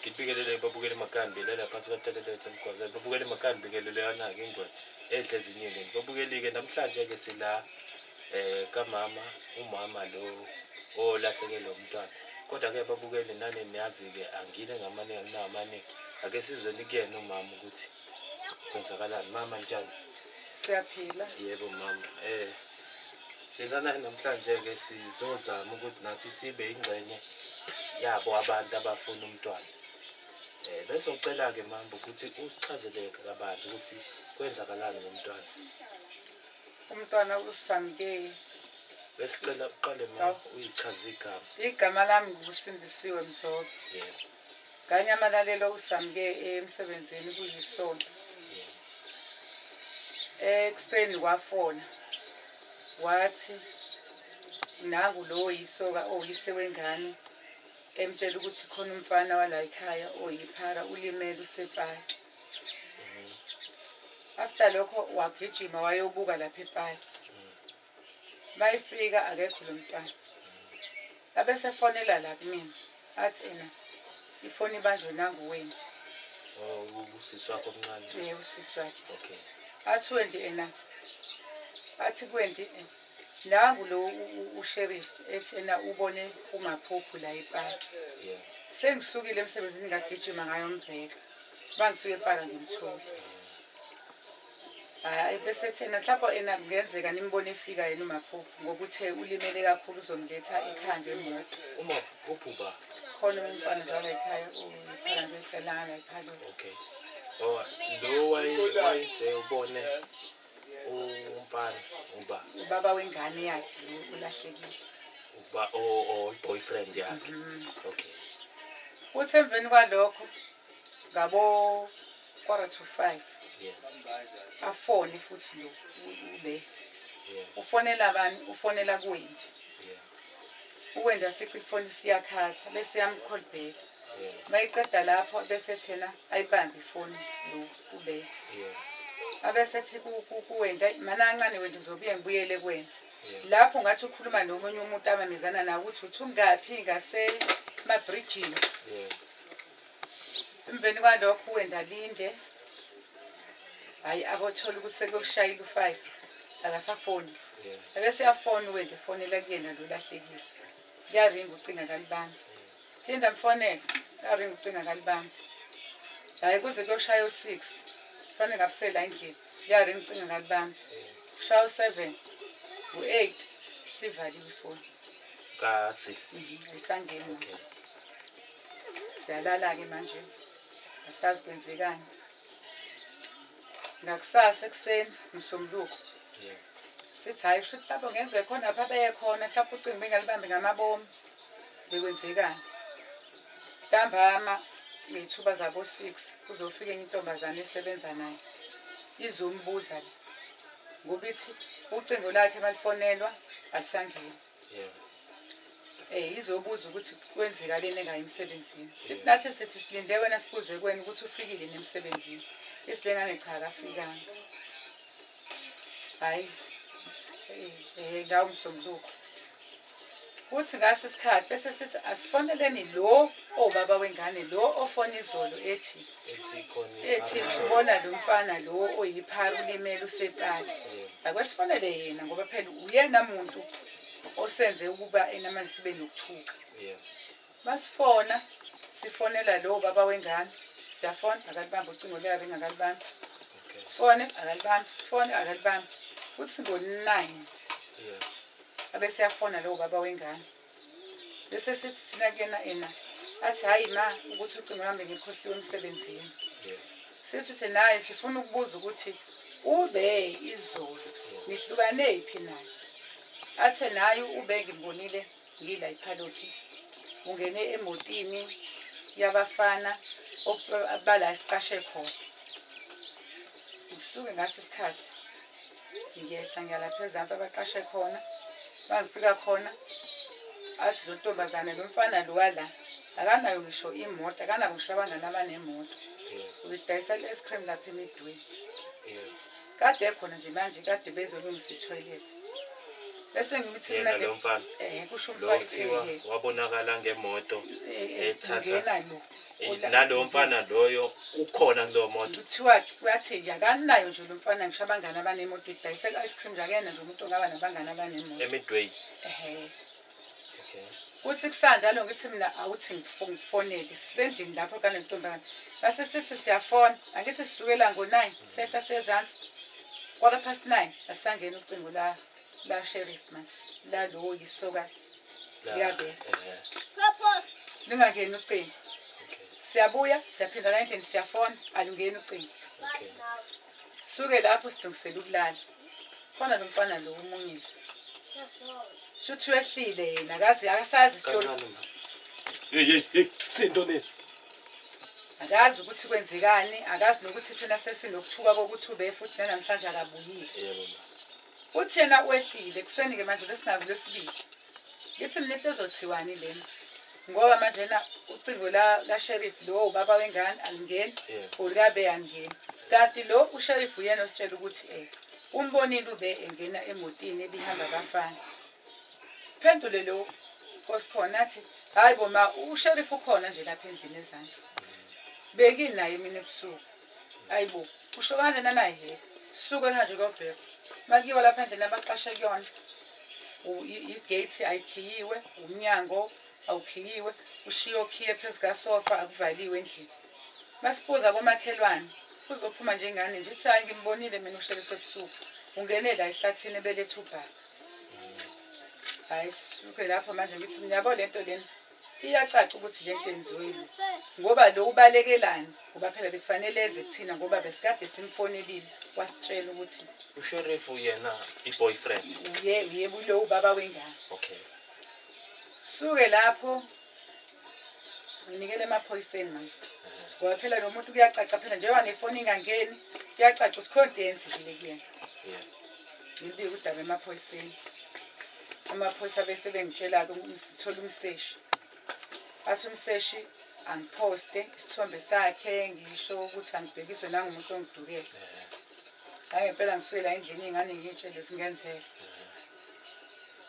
Ngibingelele babukele emakhaya, ngibingelela phansi kwatelelete emgwazeni. Babukele emakhaya, ngibingelele yona-ke ingwenya edla eziningi. Babukeli-ke namhlanje-ke sila kamama, umama lo olahlekelwe umntwana. Kodwa-ke babukeli nani niyazi-ke angine ngamaningi anginawo amaningi. Ake sizweni kuyena umama ukuthi kwenzakalani. Mama njani? Siyaphila. Yebo mama. Silana namhlanje-ke sizozama ukuthi nathi sibe ingxenye yabo abantu abafuna umntwana. Besocela-ke mama ukuthi usichazele kabanzi ukuthi kwenzakalani ngomntwana. Umntwana usamke. Besicela uqale mama uyichaze igama. Igama lami nguSindisiwe Mzobe. Yebo. Nganyamalalelo usamke emsebenzini kuyisonto. Yebo. Ekuseni wafona wathi nangu lowo yisoka oyise wengane emtshela ukuthi khona umfana wala ekhaya oyiphara ulimele usepaki. After lokho wagijima wayobuka lapha epaki. Bayifika akekho lo mntwana. Abesefonela la kumina athi ena ifoni ibanjwe nangu Wendy. Oh, usisi wakho omncane. Eh, usisi wakhe. Okay. Athi Wendy ena athi kuWendy nangu lo usheriff ethi ena ubone umaphuphu la epaki. Yeah. Sengisukile emsebenzini ngagijima ngayombheka. Bangifika epaka ngimthola. Hayi bese thina mhlawumbe ena kungenzeka nimbone efika yena umaphuphu ngoba uthe ulimele kakhulu uzomletha ekhaya ngemoto. Umaphuphu ba? Khona umfana njalo ekhaya uyiphara ngeselanga la ekhaya. Okay. Oh, lo wayethe ubone umfana uba? Ubaba wengane yakhe lo ulahlekile. Uba o boyfriend yakhe. Okay. Uthi emveni kwalokho ngabo 4:45 afone futhi lo ube. Ufonela bani? Ufonela kuWendy. UWendy afice ifoni isiyakhatha bese yam-call back. Mayiqeda lapho bese thena ayibambe ifoni lo ube. Abese ethi kuWendy, mana kancane Wendy ngizobuye ngibuyele kuwena. Lapho ngathi ukhuluma nomunye umuntu amamezana nawe ukuthi uthi ungaphi ngasemabrijini. Emveni kwalokho uWendy alinde. Hhayi abothola ukuthi sekuyoshayela u-5 akasafoni. Ebese uyafona uWendy efonela kuyena lo lahlekile. Kuyaringa ucingo akalibambi. Phinda amfonele, kuyaringa ucingo akalibambi. Hhayi kuze kuyoshaya u-6 kufanele ngabe usela endlini. Kuyaringa ucingo akalibambi. Kushaya u-7, u-8 sivaliwe ifoni. Kasisi. Ayisangeni. Okay. Siyalala-ke manje. Asazi kwenzekani. Ngakusasa ekuseni msombuluko. Sithi hhayi kusho ukuthi mhlawumbe kungenzeka khona lapha beye khona mhlawumbe ucingo bengalibambi ngamabomu. Bekwenzekani? Ntambama ngey'thuba zabo-6 kuzofika enye intombazane esebenza naye. Izombuza le. Ngoba ithi ucingo lakhe malifonelwa alisangeni. Izobuza ukuthi kwenzekaleni engayi emsebenzini. Sithi nathi sithi silinde wena sibuze kuwena ukuthi ufikile yini emsebenzini. Ithi le ngane cha akafikanga. Hhayi ngawo umsombuluko. Kuthi ngaso isikhathi bese sithi asifoneleni lo obaba wengane lo ofona izolo ethi ethi ubona lo mfana lo oyiphara ulimele usepaki. Akwesifonele yena ngoba phela uyena muntu osenze ukuba enamanje sibe nokuthuka. Masifona sifonela lo baba wengane siyafona akalibambi ucingo luyaringa akalibambi. Sifone akalibambi, sifone akalibambi. Kuthi ngo-9 abese yafona lowo baba wengane. Bese sithi thina kuyena ena athi hhayi ma ukuthi ucingo lwami bengikhosiwe emsebenzini. Sithi thina hhayi sifuna ukubuza ukuthi ube izolo nihlukane phi naye. Athe naye ube ngimbonile ngila iphalothi ungene emotini yabafana bala siqashe khona. Ngisuke ngaso isikhathi ngiyehla ngiyalapha ezansi abaqashe khona. Bangifika khona athi lo ntombazane lo mfana lo wala akanayo ngisho imoto, akanabo ngisho abangani abanemoto. Uyidayisa i-ice cream lapha emidweni. Kade ekhona nje manje kade bezolungisa ithoyilethi. Bese ngithi mina Yena lo mfana kusho lo umfana kuthiwa wabonakala ngemoto ethatha ngena lo nalowo mfana loyo ukhona kuleyo moto. Kuthiwa uyathi nje akanayo nje lo mfana, ngisho abangani abanemoto, idayisa i-ice cream nje, akuyena nje umuntu ongaba nabangani abanemoto. EMidway. Ehhe. Okay. Kuthi kusanjalo ngithi mina awuthi ngikufonele, sisendlini lapho kale ntombazane. Base sithi siyafona, angithi sisukela ngo-9 sehla sezansi 9:15, asangena ucingo la sheriff manje, la lo yisoka liyabe lingangeni ucingo. Siyabuya siyaphinda la endlini siyafona, alungeni ucingo. Suke lapho silungisela ukulala. Khona lo mfana lo umunyile. Shuthi wehlile yena, akazi akasazi isitori. Kancane ma. Hey hey hey, sinto le. Akazi ukuthi kwenzekani, akazi nokuthi thina sesinokuthuka kokuthi ube futhi nanamhlanje akabuyile. Yebo ma. Uthi yena wehlile kuseni-ke manje besingaku lwesibili. Ngithi mina into ezothiwani lena? Ngoba manje na ucingo la sheriff lo ubaba wengane alingeni, olukabe angeni. Kanti lo usheriff uyena ositshela ukuthi umbonile ube engena emotini ebihamba abafana. Phendule lo osikhona athi hayi bo ma, usheriff ukhona nje lapha endlini ezansi. Benginaye mina ebusuku. Hayibo, usho kanje nanaye. Suke kanje kuyobheka. Makuyiwa lapha endlini abaqashe kuyona. I-gate ayikhiyiwe, umnyango awukhiyiwe, ushiye okhiye phezu kasofa, akuvaliwe endlini. Masibuza komakhelwane, kuzophuma nje ingane nje ithi hayi ngimbonile mina usheriff ebusuku. Ungene la ehlathini ebeletha ubhaka. Hayi suke lapho manje ngithi mina yabo lento lena iyacaca ukuthi lento yenziwe yilo. Ngoba lo ubalekelani? Ngoba phela bekufanele eze kuthina ngoba besikade simfonelile wasitshela ukuthi usheriff yena i-boyfriend. Uye yebo lo ubaba wengane. Okay. Suke lapho nginikele emaphoyiseni manje. Ngoba phela lo muntu kuyacaca phela njengoba nefoni ingangeni, kuyacaca ukuthi khona into eyenzekile kuyena. Ngilibike udaba emaphoyiseni. Amaphoyisa bese bengitshela-ke sithola umseshi. Athi umseshi angiphoste isithombe sakhe, ngisho ukuthi angibhekiswe nangumuntu ongidukele. Hhayi ngempela ngifike la endlini iy'ngane ngiy'tshele zingenzela.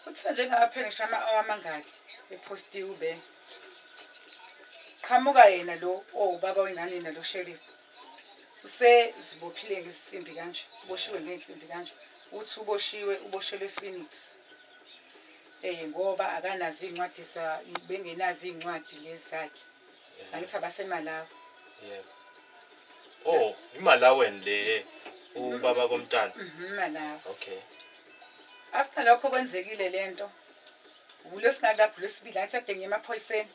Kuthe nje ngaphela ngisho ama-hour amangaki ephostiwe ube. Qhamuka yena lo owubaba wengane nalo sheriff. Usezibophile ngezinsimbi kanje, uboshiwe ngey'nsimbi kanje. Uthi uboshiwe, uboshelwe ePhoenix. Ngoba akanazo iy'ncwadi bengenazo iy'ncwadi lezi zakhe. Angithi abaseMalawi. Yebo. Oh, iMalawi le ubaba komntana. Malawi. Okay. After lokho kwenzekile lento, uLwesingaki lapho lwesibili, angithi kade ngiye emaphoyiseni.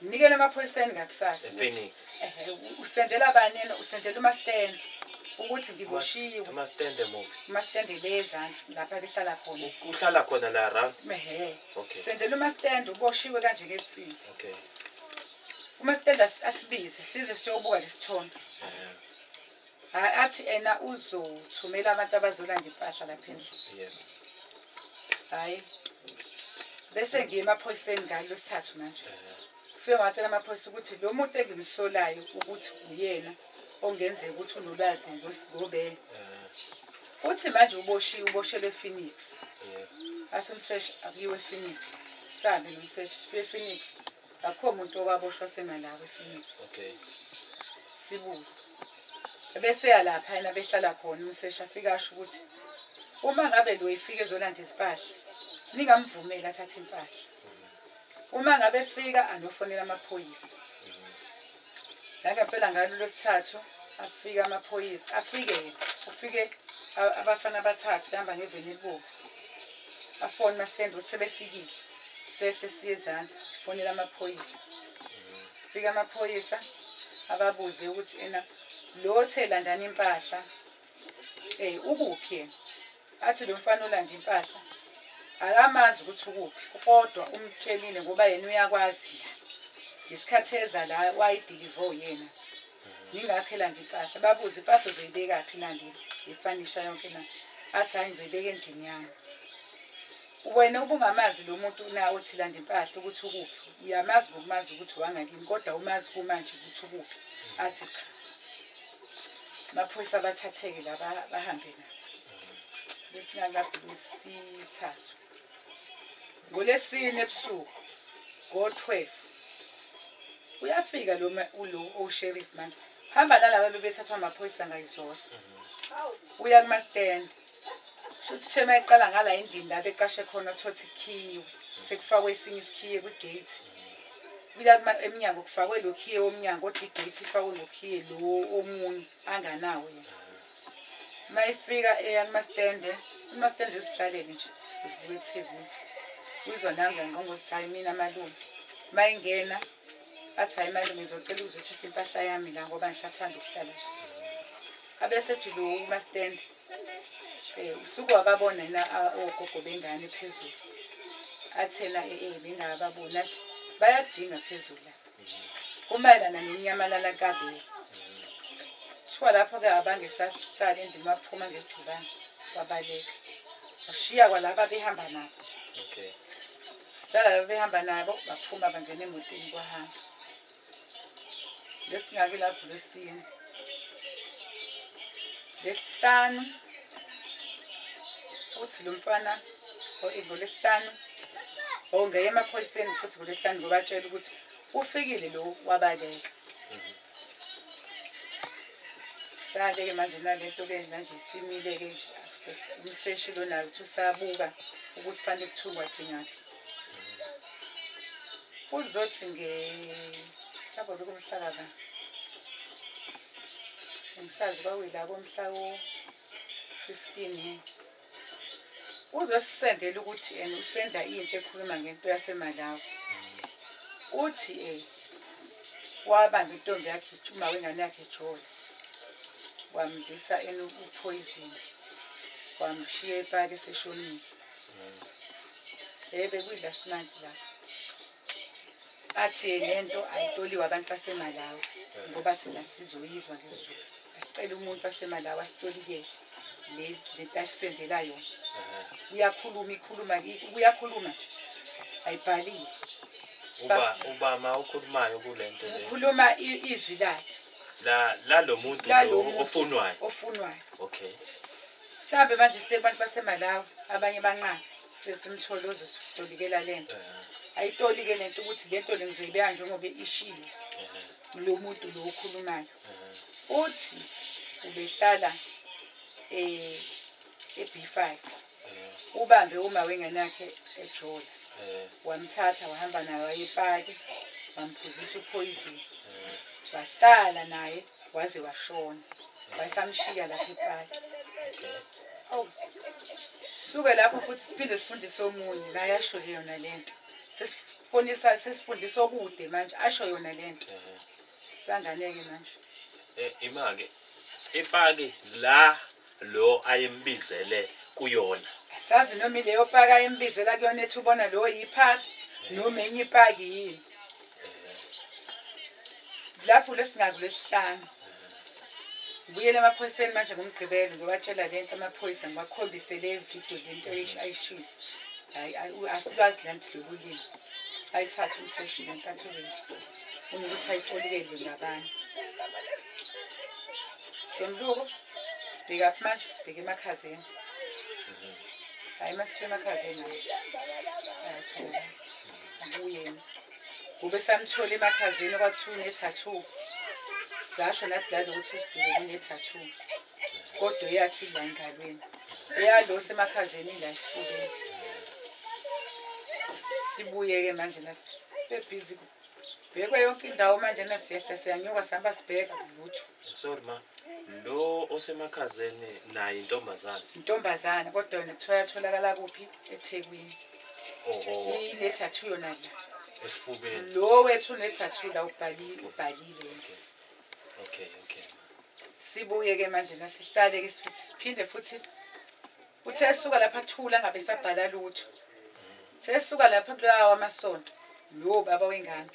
Nginikele emaphoyiseni ngakusasa. ePhoenix. Usendela bani yena? Usendela umastende ukuthi ngiboshiwe. Umastende muphi? Umastende le ezansi lapha behlala khona. Uhlala khona la around? Ehhe. Okay. Sendela umastende uboshiwe kanje ngezinsimbi. Okay. Umastende asibize size siyobuka lesithombe. Hhayi athi ena uzothumela abantu abazolanda impahla lapha endlini. Yebo. Hhayi. Bese ngiye emaphoyiseni ngalo lwesithathu manje. Fike ngatshela amaphoyisa ukuthi lo muntu engimsolayo ukuthi uyena ongenzeka ukuthi unolwazi ngobe. Uthi manje uboshiwe, uboshelwe ePhoenix. Yebo. Athi umseshi akuyiwe ePhoenix. Sihambe nomseshi sifike ePhoenix. Akukho muntu owaboshwa seMalawi ePhoenix. Okay. Sibuye. Bese ya lapha yena behlala khona umseshi afika asho ukuthi uma ngabe lo efika ezolanda izimpahla ningamvumeli athathe impahla. Uma ngabe efika anofonela amaphoyisa. Nangempela ngalo lwesithathu afika amaphoyisa, afike yena, ufike abafana abathathu behamba ngeveni elibomvu. Afone umastende ukuthi sebefikile. Sehle siye ezansi, fonela amaphoyisa. Fika amaphoyisa ababuze ukuthi ena lo othe landani impahla ukuphi yena? Athi lo mfana olanda impahla akamazi ukuthi ukuphi, kodwa umtshelile ngoba yena uyakwazi la. Ngesikhathi eza la wayidiliva uyena. Yingakho elanda impahla. Babuze impahla uzoyibekaphi na le? Ifanisha yonke na? Athi hhayi ngizoyibeka endlini yami. Wena ubungamazi lo muntu na othi landa impahla ukuthi ukuphi? Uyamazi ngokumazi ukuthi wangakini, kodwa umazi kumanje ukuthi ukuphi? Athi cha. Amaphoyisa abathatheke la bahambe nabo. Lesingakaphi lesithathu. Ngolesine ebusuku ngo-12 uyafika lo ulo osheriff manje. Hamba nalaba bebethathwa amaphoyisa ngayizolo. Uya kuma-stand. Shuthi uthe uma eqala ngala endlini la beqashe khona thothi kukhiyiwe. Sekufakwe esinye isikhiye kwi-gate. Uya emnyango kufakwe lo khiye womnyango kodwa i-gate ifakwe ngokhiye lo omunye anganawo yena. Uma efika eya kumastende, umastende uzihlalele nje uzibuka i-TV. Uzwa nangu uyangqongqoza ukuthi hhayi mina malume. Uma ingena athi hhayi malume ngizocela uzothatha impahla yami la ngoba ngisathanda ukuhlala la. Abesethi lo umastende usuke wababona yena ogogo bengane phezulu. Athi yena bengakababoni athi bayakudinga phezulu la. Kumayelana nokunyamalala kabela. Kuthiwa lapho-ke abangesahlala endlini waphuma ngejubane wabaleka. Washiya kwalaba abehamba nabo. Okay. Sala laba behamba nabo baphuma bangena emotini kwahamba. Lesingaki lapho lwesine. Lesihlanu uthi lo mfana ngolwesihlanu ongeye emaphoyiseni futhi ngolwesihlanu ngobatshela ukuthi ufikile lo wabaleka. Hlale-ke manje nalento-ke manje isimile-ke nje umseshi lo naye uthi usabuka ukuthi fanele kuthungwa thingaphi. Uzothi nge mhlawumbe bekumhla kaba angisazi kwakuyila komhla wo-15 uzosisendela ukuthi and usenda into ekhuluma ngento yaseMalawi. Uthi wabamba intombi yakhe uma wengane yakhe ejola wamdlisa uphoyizini wamshiya epaki eseshonile. Bekuyi-last month lapho. Athi lento ayitoliwe abantu baseMalawi ngoba thina sizoyizwa ngesiZulu. Asicele umuntu waseMalawi asitolikele le lento asisendela yona. Uyakhuluma ikhuluma uyakhuluma nje. Ayibhaliwe. Uba ubama okhulumayo kulento le. Ukhuluma izwi lakhe. La lalo muntu Lalo lo muntu ofunwayo. Ofunwayo. Okay. Sihambe manje siye kubantu baseMalawi abanye banqabe sesimthole ozositolikela lento. Ayitolike lento ukuthi lento le ngizoyibeka njengoba ishiwo lo muntu lo okhulumayo. Uthi ubehlala e-B5. Ubambe uma wengane yakhe ejola. Wamthatha wahamba naye waye epaki wamphuzisa uphoyizini. Wahlala naye waze washona. Wayesamshiya lapha epaki. Awu. Suke lapho futhi siphinde sifundise omunye naye asho yona lento. Sesifonisa sesifundisa okude manje asho yona lento. Sanganeke manje. Ima-ke epaki la lo ayembizele kuyona. Asazi noma ileyo paki ayembizela kuyona ethi ubona lo yiphaki noma enye ipaki yini. Lapho lesingaki lwesihlanu. Ngibuyele emaphoyiseni manje ngoMgqibelo ngiyobatshela lento amaphoyisa ngibakhombise le video lento ayishilo. Hayi asilwazi lanti lolu limi. Ayithathe umseshi lento athi ufuna ukuthi ayitolikele ngabanye. Somluko sibheka phi manje sibheke emakhazeni. Hayi masifike emakhazeni hayi. Ayatholakala. Akuyena. Kube samthola emakhazeni kwathiwa une-tattoo. Sasho nathi la ukuthi usidube une-tattoo. Kodwa eyakhe ila engalweni. Eyalo osemakhazeni ila esifubeni. Sibuye-ke manje nasebhizi kubhekwe yonke indawo manje nasiyehla siyanyuka sihamba sibheka lutho. Sorry ma, lo osemakhazeni naye intombazane. Intombazane kodwa yona kuthiwa yatholakala kuphi eThekwini. Oho, Ine-tattoo yona la. esifubeni. Lo wethu une-tattoo la ubhalile ubhalile. Okay, okay. Sibuye-ke manje nasihlale-ke sithi siphinde futhi uthe esuka lapha kuthula angabe sabhala lutho. Uthe esuka lapha kulawa amasonto lo baba wengane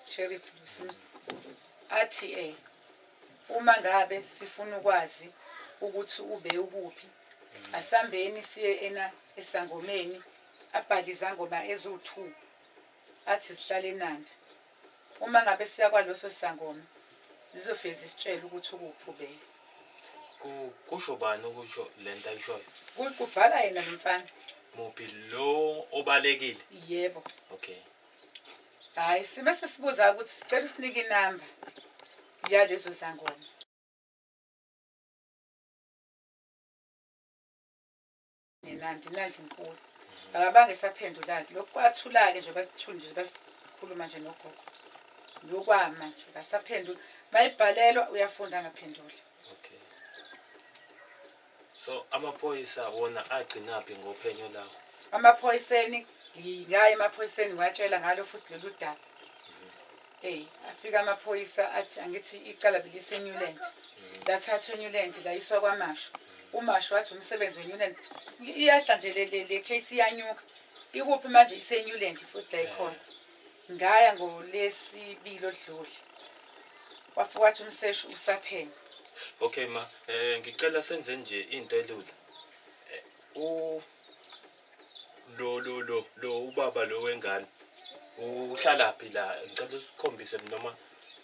Sheriff athi uma ngabe sifuna ukwazi ukuthi ube ukuphi asambeni siye ena esangomeni abhale izangoma eziwu-2 athi sihlale eNanda. Uma ngabe siya kwaloso sangoma zizofike zisitshele ukuthi ukuphi ube. Kusho bani ukusho le nto ayishoyo? Kubhala yena lo mfana. Muphi lo obalekile? Yebo. Okay. Hhayi, sibe sesibuza ukuthi sicela usinike inamba yalezo zangoma. Nenandi nandi inkulu. Akabange esaphendula-ke lokhu kwathula-ke nje basithule nje basikhuluma nje nogogo. Lokwama nje basaphendula. Mayibhalelwa uyafunda angaphenduli. Okay. So amaphoyisa wona agcinaphi ngophenyo lawo? Amaphoyiseni ngaya emaphoyiseni ngiwatshela ngalo futhi lolu daba. Eyi, afika amaphoyisa athi angithi icala beliseNewland. Lathathwa eNewland layiswa kwaMashu. UMashu wathi umsebenzi weNewland iyehla nje le le case iyanyuka. Ikuphi manje iseNewland futhi la ikhona. Ngaya ngoLesibili odlule. Wafika wathi umseshi usaphenya. Okay ma, ngicela senze nje into elula. U lo lo lo lo ubaba lo wengane uhlalaphi la? Ngicela usikhombise noma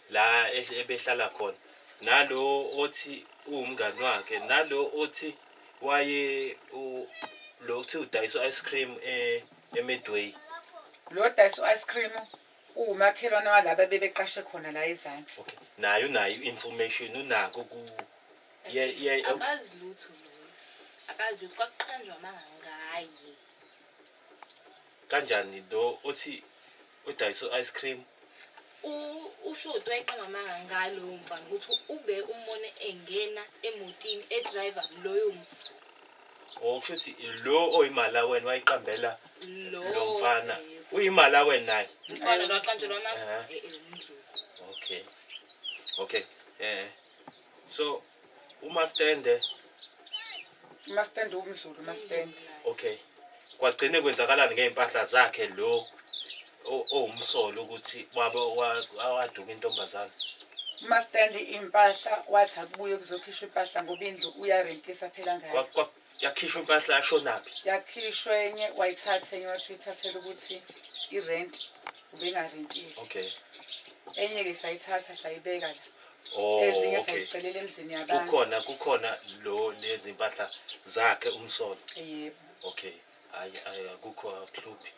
la ebehlala khona. Nalo othi uwumngani wakhe, nalo othi waye lo othi udayisa ice cream eMidway. Lo dayisa ice cream uwumakhelwane walaba bebeqashe khona la ezansi. Okay. Naye unayo i-information unako ku ye ye Akazi lutho loyo. Akazi lutho kwakuqanjwa amanga ngaye. Kanjani lo othi udayisa ice cream? UShuti wayeqamba amanga ngalowo mfana ukuthi ube umbone engena emotini edriver loyo mfana. Oh, kusho ukuthi lo oyiMalawi wayiqambela lo lo mfana. UyiMalawi naye. Mfana lo waqanjelwa amanga umZulu. Okay. Okay. So umastende Umastende umZulu umastende. Okay. Kwagcine kwenzakalani ngey'mpahla zakhe lo owumsolo ukuthi wabe waduka intombazane? Umastende impahla wathi akubuye kuzokhishwa impahla ngoba indlu uyarentisa phela ngayo. Yakhishwa impahla yashonaphi? Yakhishwa enye wayithatha enye wathi uyithathela ukuthi irent ubengarentile. Okay. Enye-ke sayithatha sayibeka la. Oh, Ezinye okay. sayicelela emzini yabantu. Kukhona lo lezi mpahla zakhe umsolo. Yebo. Okay. Hayi hayi akukho akuhluphi.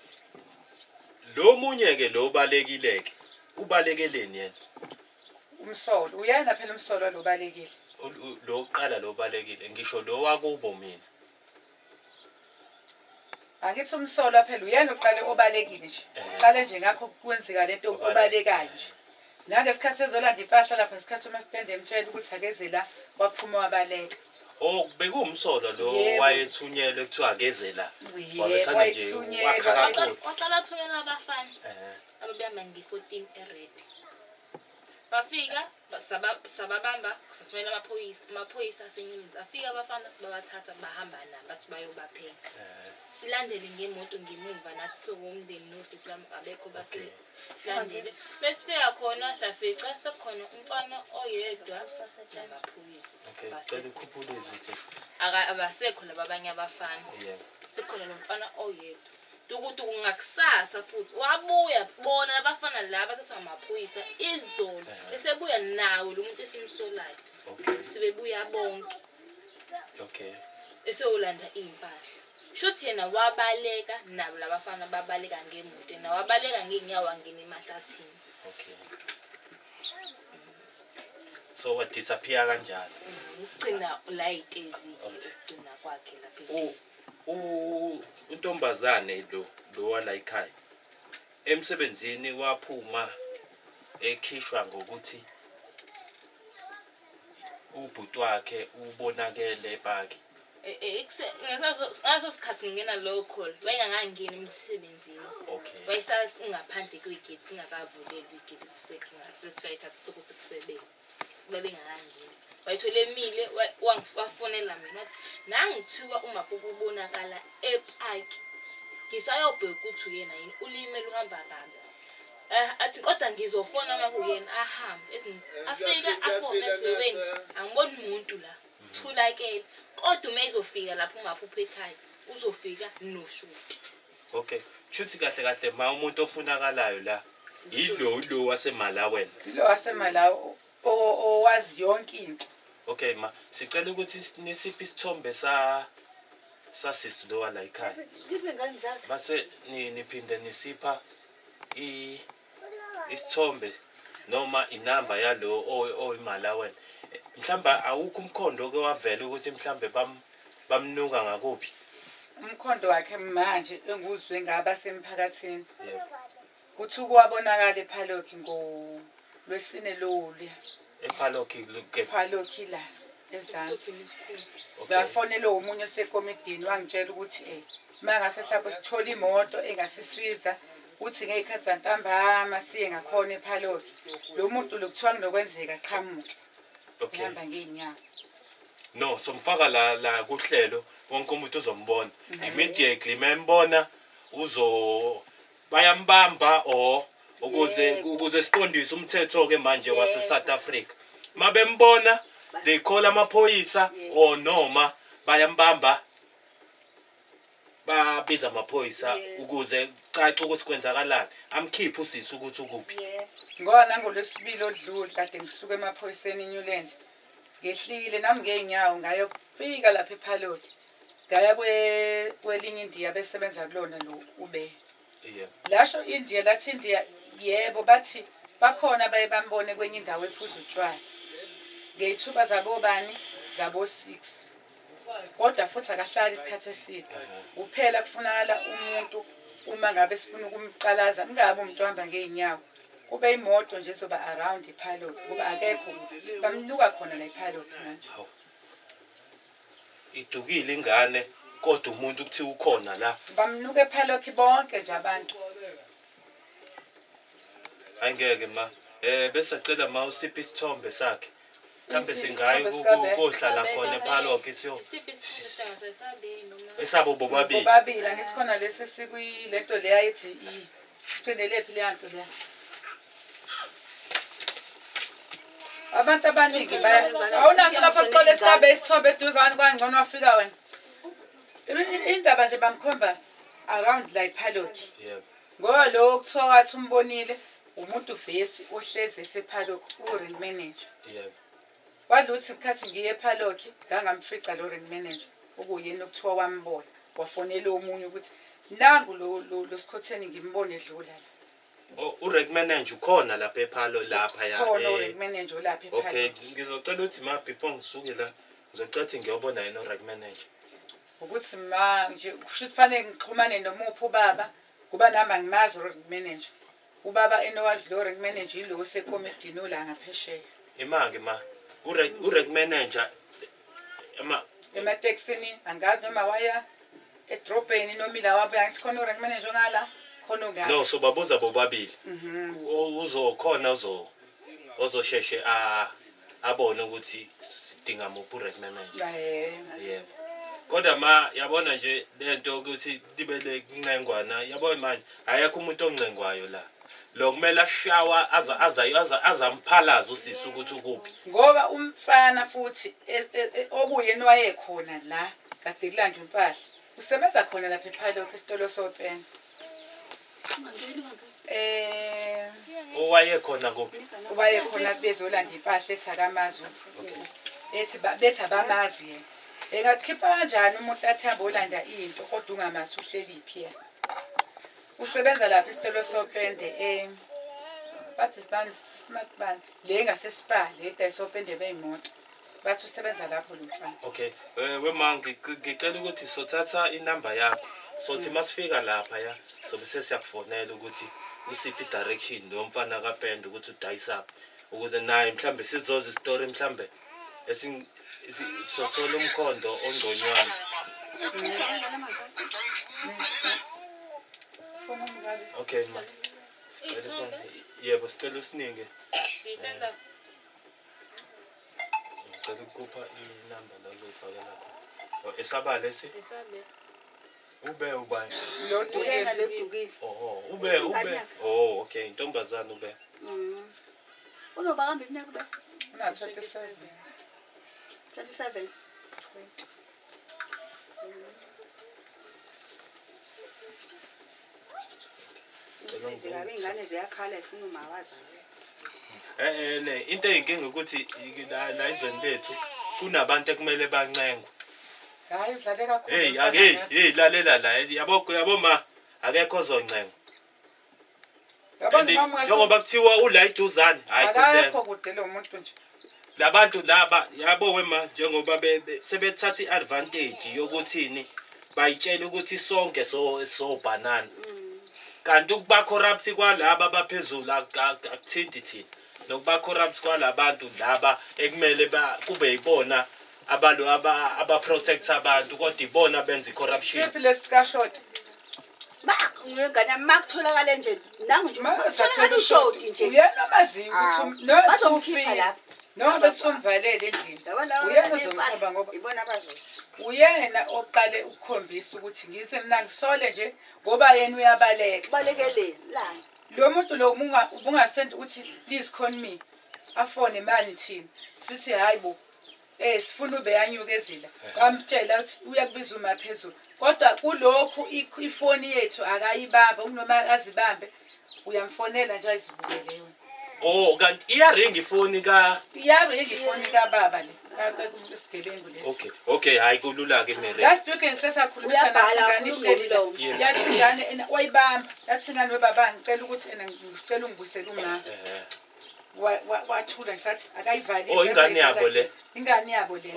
Lo munye ke lo balekile ke. Ubalekeleni yena? Umsolo. Uyena phela umsolo lo balekile. Lo oqala lo balekile ngisho lo wakubo mina. Angithi umsolo phela uyena oqale obalekile nje. Uqale nje ngakho kwenzeka lento obalekayo nje. Nangesikhathi ezolanda impahla lapha ngesikhathi umasitende emtshela ukuthi akeze la waphuma wabaleka. Oh, bekuwumsolo lo Yebo. wayethunyelwe kuthiwa akeze la. Yebo, Wabesana nje wayethunyelwa. wakha kakhulu. Waqala wathumela abafana ababehamba nge-14 ered. Bafika sababamba sathumela amaphoyisa, amaphoyisa aseNewlands afika abafana babathatha bahamba nabo bathi bayobapheka. Silandele ngemoto ngemuva nathi sowumndeni nosisi bami abekho base silandele. Besifika khona safica sekukhona umfana oyedwa namaphoyisa. Okay, sicela ukhuphule izwi sisi. Abasekho laba abanye abafana. Yebo. Sekukhona lo mfana oyedwa. Tukutuku ngakusasa futhi wabuya bona abafana laba bathathwa ngamaphoyisa izolo esebuya nawo lo muntu esimsolayo. Okay. Sebebuya bonke. Okay. Eseyolanda iy'mpahla. Shuthi yena wabaleka nabo labafana babaleka ngemoto yena wabaleka ngey'nyawo wangena emahlathini. Okay. So wa disappear kanjalo? Ugcina la itezi ugcina kwakhe lapha etezi. Untombazane lo wala ekhaya emsebenzini waphuma ekhishwa ngokuthi ubhuti wakhe ubonakele epaki. Ngaso sikhathi ngingena low call wayengangangeni emsebenzini. Okay. Wayesangaphandle kwegate singakavulelwa igate sesishayithatha sokuthi kusebenze. Babengakangeni. Wayethole emile wafonela mina wathi nangithiwa uMaphuphu ubonakala epaki. Ngisayobheka ukuthi uyena yini ulimele uhamba kabi. Athi kodwa ngizofona uma kuyena ahambe. Ethi afika afone ethi wena angiboni umuntu la. Thulakele. Kodwa uma ezofika lapho uMaphuphu ekhaya uzofika noshuti. Okay. Shuthi kahle kahle ma umuntu ofunakalayo la yilo lo waseMalawi. Yilo waseMalawi owazi yonke into. Okay ma, sicela ukuthi nisiphe isithombe sa sasisi lo wala ekhaya. Base niphinde nisipha isithombe noma inamba yalo oyimala wena. Mhlawumbe awukho umkhondo oke wavela ukuthi mhlawumbe bamnuka ngakuphi. Umkhondo wakhe manje enguzwe ngabasemphakathini. Yebo. Kuthi kwabonakala ePhaloki ngolwesine loluya. EPhaloki ke. EPhaloki la ezansi. Okay. Ngafonela omunye osekomidini wangitshela ukuthi mangase mhlawumbe sithole imoto engasisiza uthi ngey'khathi zantambama siye ngakhona ePhaloki. Lo muntu lo kuthiwa kunokwenzeka qhamuke. Okay. Ngihamba ngey'nyawo. No, somfaka la kuhlelo wonke umuntu uzombona. Immediately membona uzo bayambamba or ukuze siqondise umthetho ke manje wase South Africa. Mabembona they call amaphoyisa or noma bayambamba babiza amaphoyisa ukuze kucace ukuthi kwenzakalani. Amkhiphe usisi ukuthi ukuphi. Ngoba nangolwesibili odlule kade ngisuka emaphoyiseni eNewland. Ngehlile nami ngeenyawo ngayofika lapha ePhaloki. Ngaya kwelinye iNdiya besebenza kulona lo ube. Yebo. Lasho iNdiya lathi iNdiya yebo bathi bakhona baye bambone kwenye indawo ephuza utshwala. Ngeyithuba zabo bani zabo 6. Kodwa futhi akahlali isikhathi eside. Kuphela kufunakala umuntu uma ngabe sifuna ukumqalaza kungabe umuntu ohamba ngeenyawo. Kube imoto nje ezoba around iPhaloki ngoba akekho bamnuka khona la iPhaloki manje. Hawu. Idukile ingane kodwa umuntu kuthiwa ukhona la. Bamnuka ePhaloki bonke nje abantu. Ayingeke ma. Bese cela ma usiphe isithombe sakhe. Mhlambe Isiphi singayi isithombe sikaBe? kohlala khona ePhaloki siyo. Isiphi isithombe sabe noma Esabo bobabili. Bobabili angithi khona lesi sikwilento leya ethi i gcinelephi leya nto leya. Abantu abaningi baya awunaso lapha kuxola esikabe isithombe eduzane kwangcono wafika wena. Indaba nje bamkhomba around la iPhaloki. Yebo. Ngoba lo kuthiwa wathi umbonile umuntu vesi ohlezi esePhaloki u-ring manager. Yebo. Wadla uthi khathi ngiye ePhaloki ngangamfica lo ring manager okuyena okuthiwa wambona wafonela omunye ukuthi nangu lo Sikhotheni ngimbone edlula la. Oh, u-rank manager ukhona lapha ePhalo lapha ya. Khona u-rank manager olapha Okay, ePhaloki. ngizocela ukuthi ma before ngisuke la ngizocela ukuthi ngiyobona yena u-rank manager. Ukuthi ma nje kusho ukuthi fanele ngixhumane nomuphi ubaba kuba nami angimazi u-rank manager. Ubaba enowazi lo rank manager yilo osekomidini ola ngaphesheya. Imake ma u-rank manager ema Ematekisini angazi noma waya edrobheni noma ila wabuya ngithi khona u-rank manager ongala khona ongala. No, so babuza bobabili. Uzokhona ozosheshe abone ukuthi sidinga muphi u-rank manager. Yebo. Kodwa ma yabona nje lento ukuthi libele kuncengwana yabona manje ayekho umuntu oncengwayo la. Lo kumele ashawa aza azamphalaza usisi ukuthi ukuphi. Ngoba umfana futhi okuyena wayekhona la kade kulandwa impahla. Usebenza khona lapha ePhaloki esitolo sopena. Owayekhona kuphi? Owayekhona bezolanda impahla ethi akamazi. Ethi bethi abamazi yena. Engakhipha kanjani umuntu athi hamba olanda into kodwa ungamazi uhleli phi yena. Usebenza lapha esitolo sopende bathi sibani smart bani le ngaseSpa le dayisopende beyimoto. Bathi usebenza lapho lo mfana. Okay. Wema ngicela ukuthi sothatha inamba yakho. Sothi masifika lapha ya sobe sesiyakufonela ukuthi usiphi direction lo mfana kaPende ukuthi udayisa ukuze naye mhlambe sizoza istory mhlambe sothola umkhondo ongconywana. Okay ma. Yebo sicela usinike. Ngisenda Ngicela ukupha inamba la uzoyifakela khona. Oh, esabale esi? Esabe. Ube ubani? Lo dukile. Lo dukile. Oh, ube. Oh, okay, intombazana ube. Unobaba iminyaka ube? Una 27. 27. Usizi kabi ingane ziyakhala ifuna uma wazalwa. Ne into eyinkinga ukuthi la ezweni lethu Kunabantu ekumele bancengwe. Hayi, udlale kakhulu. Hey, mfana ake ngathi. Hey, lalela la, yabo, yabo ma, akekho ozoncengwa. Yabona And mama, njengoba kuthiwa ula iduzane, hayi, akekho kulela. Kude lo muntu nje. Labantu laba, yabo wema, njengoba sebethatha i-advantage yokuthini, bayitshela ukuthi sonke so sobhanana, kanti ukuba corrupt kwalaba abaphezulu akuthinti thina, nokuba corrupt kwalabantu laba ekumele kube yibona abalo aba protect abantu, kodwa ibona benza i-corruption. Siphi lesikashoti? Ma ngengane, ma kutholakale nje nangu nje Ma kutholakala ushoti nje. Uyena omaziyo ukuthi Hawu, no bazomkhipha lapho. Noma bethumvalele endlini. Yabo laba Uyena abanempahla, ozomqoba ngoba ibona abazo. Uyena oqale ukukhombisa ukuthi ngise mina ngisole nje, ngoba yena uyabaleka. Kubalekele la. Lo muntu lo ubungasenda ukuthi, "Please call me," afone mani, thina sithi, "Hayi bo, sifuna ube yanyuka ezila." Kwamtshela ukuthi uyakubiza uma phezulu, kodwa kulokhu ifoni yethu akayibamba, unoma azibambe uyamfonela nje, ayizibukele yona. Oh, kanti iyaringa ifoni ka Iyaringa ifoni kababa le, isigebengu lesi. Okay, hayi, kulula-ke mere. Last weekend sesakhulumisana. Uyabhala, Ingane akhuluma ihleli la. ngomlomo. Yathi ingane ena wayibamba, yathi ingane, "Webaba, ngicela ukuthi ena ngicela ungibuyisele uma." Wathula, ngisathi akayivalile. Oh, ingane yabo le? Ingane yabo le.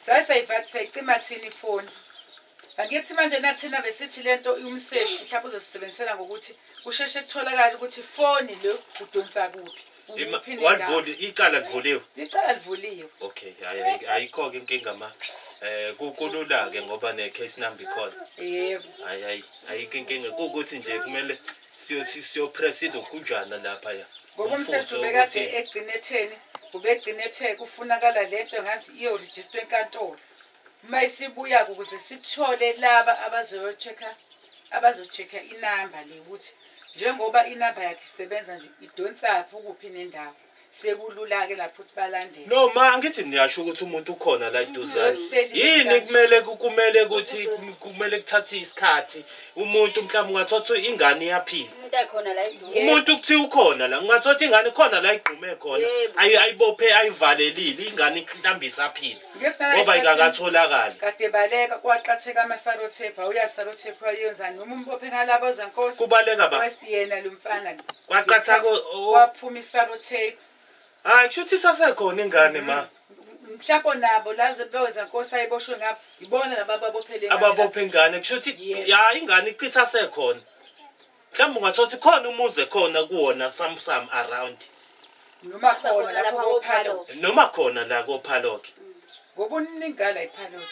Sayisayivala, sayicima thina ifoni. Angithi manje nathina besithi lento umseshi mhlawumbe uzosisebenzisela ngokuthi kusheshe kutholakale ukuthi ifoni lo udonsa kuphi. Ukuphi nendawo. Walivuli icala, livuliwe? Icala livuliwe. Okay, hayi, ayikho-ke inkinga ma. Kulula-ke ngoba ne-case number ikhona. Yebo. Hayi, hayi, ayikho inkinga, kuwukuthi nje kumele siyopress ilokhunjana lapha ya. Ngoba umseshi Umfutho ubekade ukuthi- egcine etheni, ubegcine ethe kufunakala lento ngazi iyorejistwa enkantolo. Uma isibuya ukuze sithole laba abazoyo-check-a, abazo-check-a inamba le, ukuthi njengoba inamba yakhe isebenza nje, idonsaphi, ukuphi nendawo. Sekulula-ke lapho ukuthi balandele. No ma, angithi niyasho ukuthi umuntu ukhona la eduzane. Uhleli Yini kanje. kumele ukuthi kumele kuthathe isikhathi, umuntu mhlawumbe ungathatha ingane iyaphila. Umuntu akhona la eduze. Umuntu kuthiwa ukhona la, ungathatha ingane khona la igqume khona. Ayibophe, ayivalelile ingane, mhlawumbe isaphila. Ngithi Ngoba ikakatholakali. Kade baleka, kwaqatheka ama-sellotape, awuyazi sellotape wayenzani noma umbophe ngalabo zankosi. Kubaleka ba. Yena lo mfana. Kwaqathaka oh. Kwaphuma i-sellotape. Hayi, kusho ukuthi isasekhona ingane ma. Mhlawumbe nabo laze bewezankosi ayiboshwe ngapho, ibona laba ababophele ingane. Ababophe ingane, kusho ukuthi ya, ingane isasekhona. Mhlawumbe ungathola ukuthi khona umuzi khona kuwona some around. Noma khona lapho kophalo. Noma khona la kophaloke. Ngoba uningala iphaloke.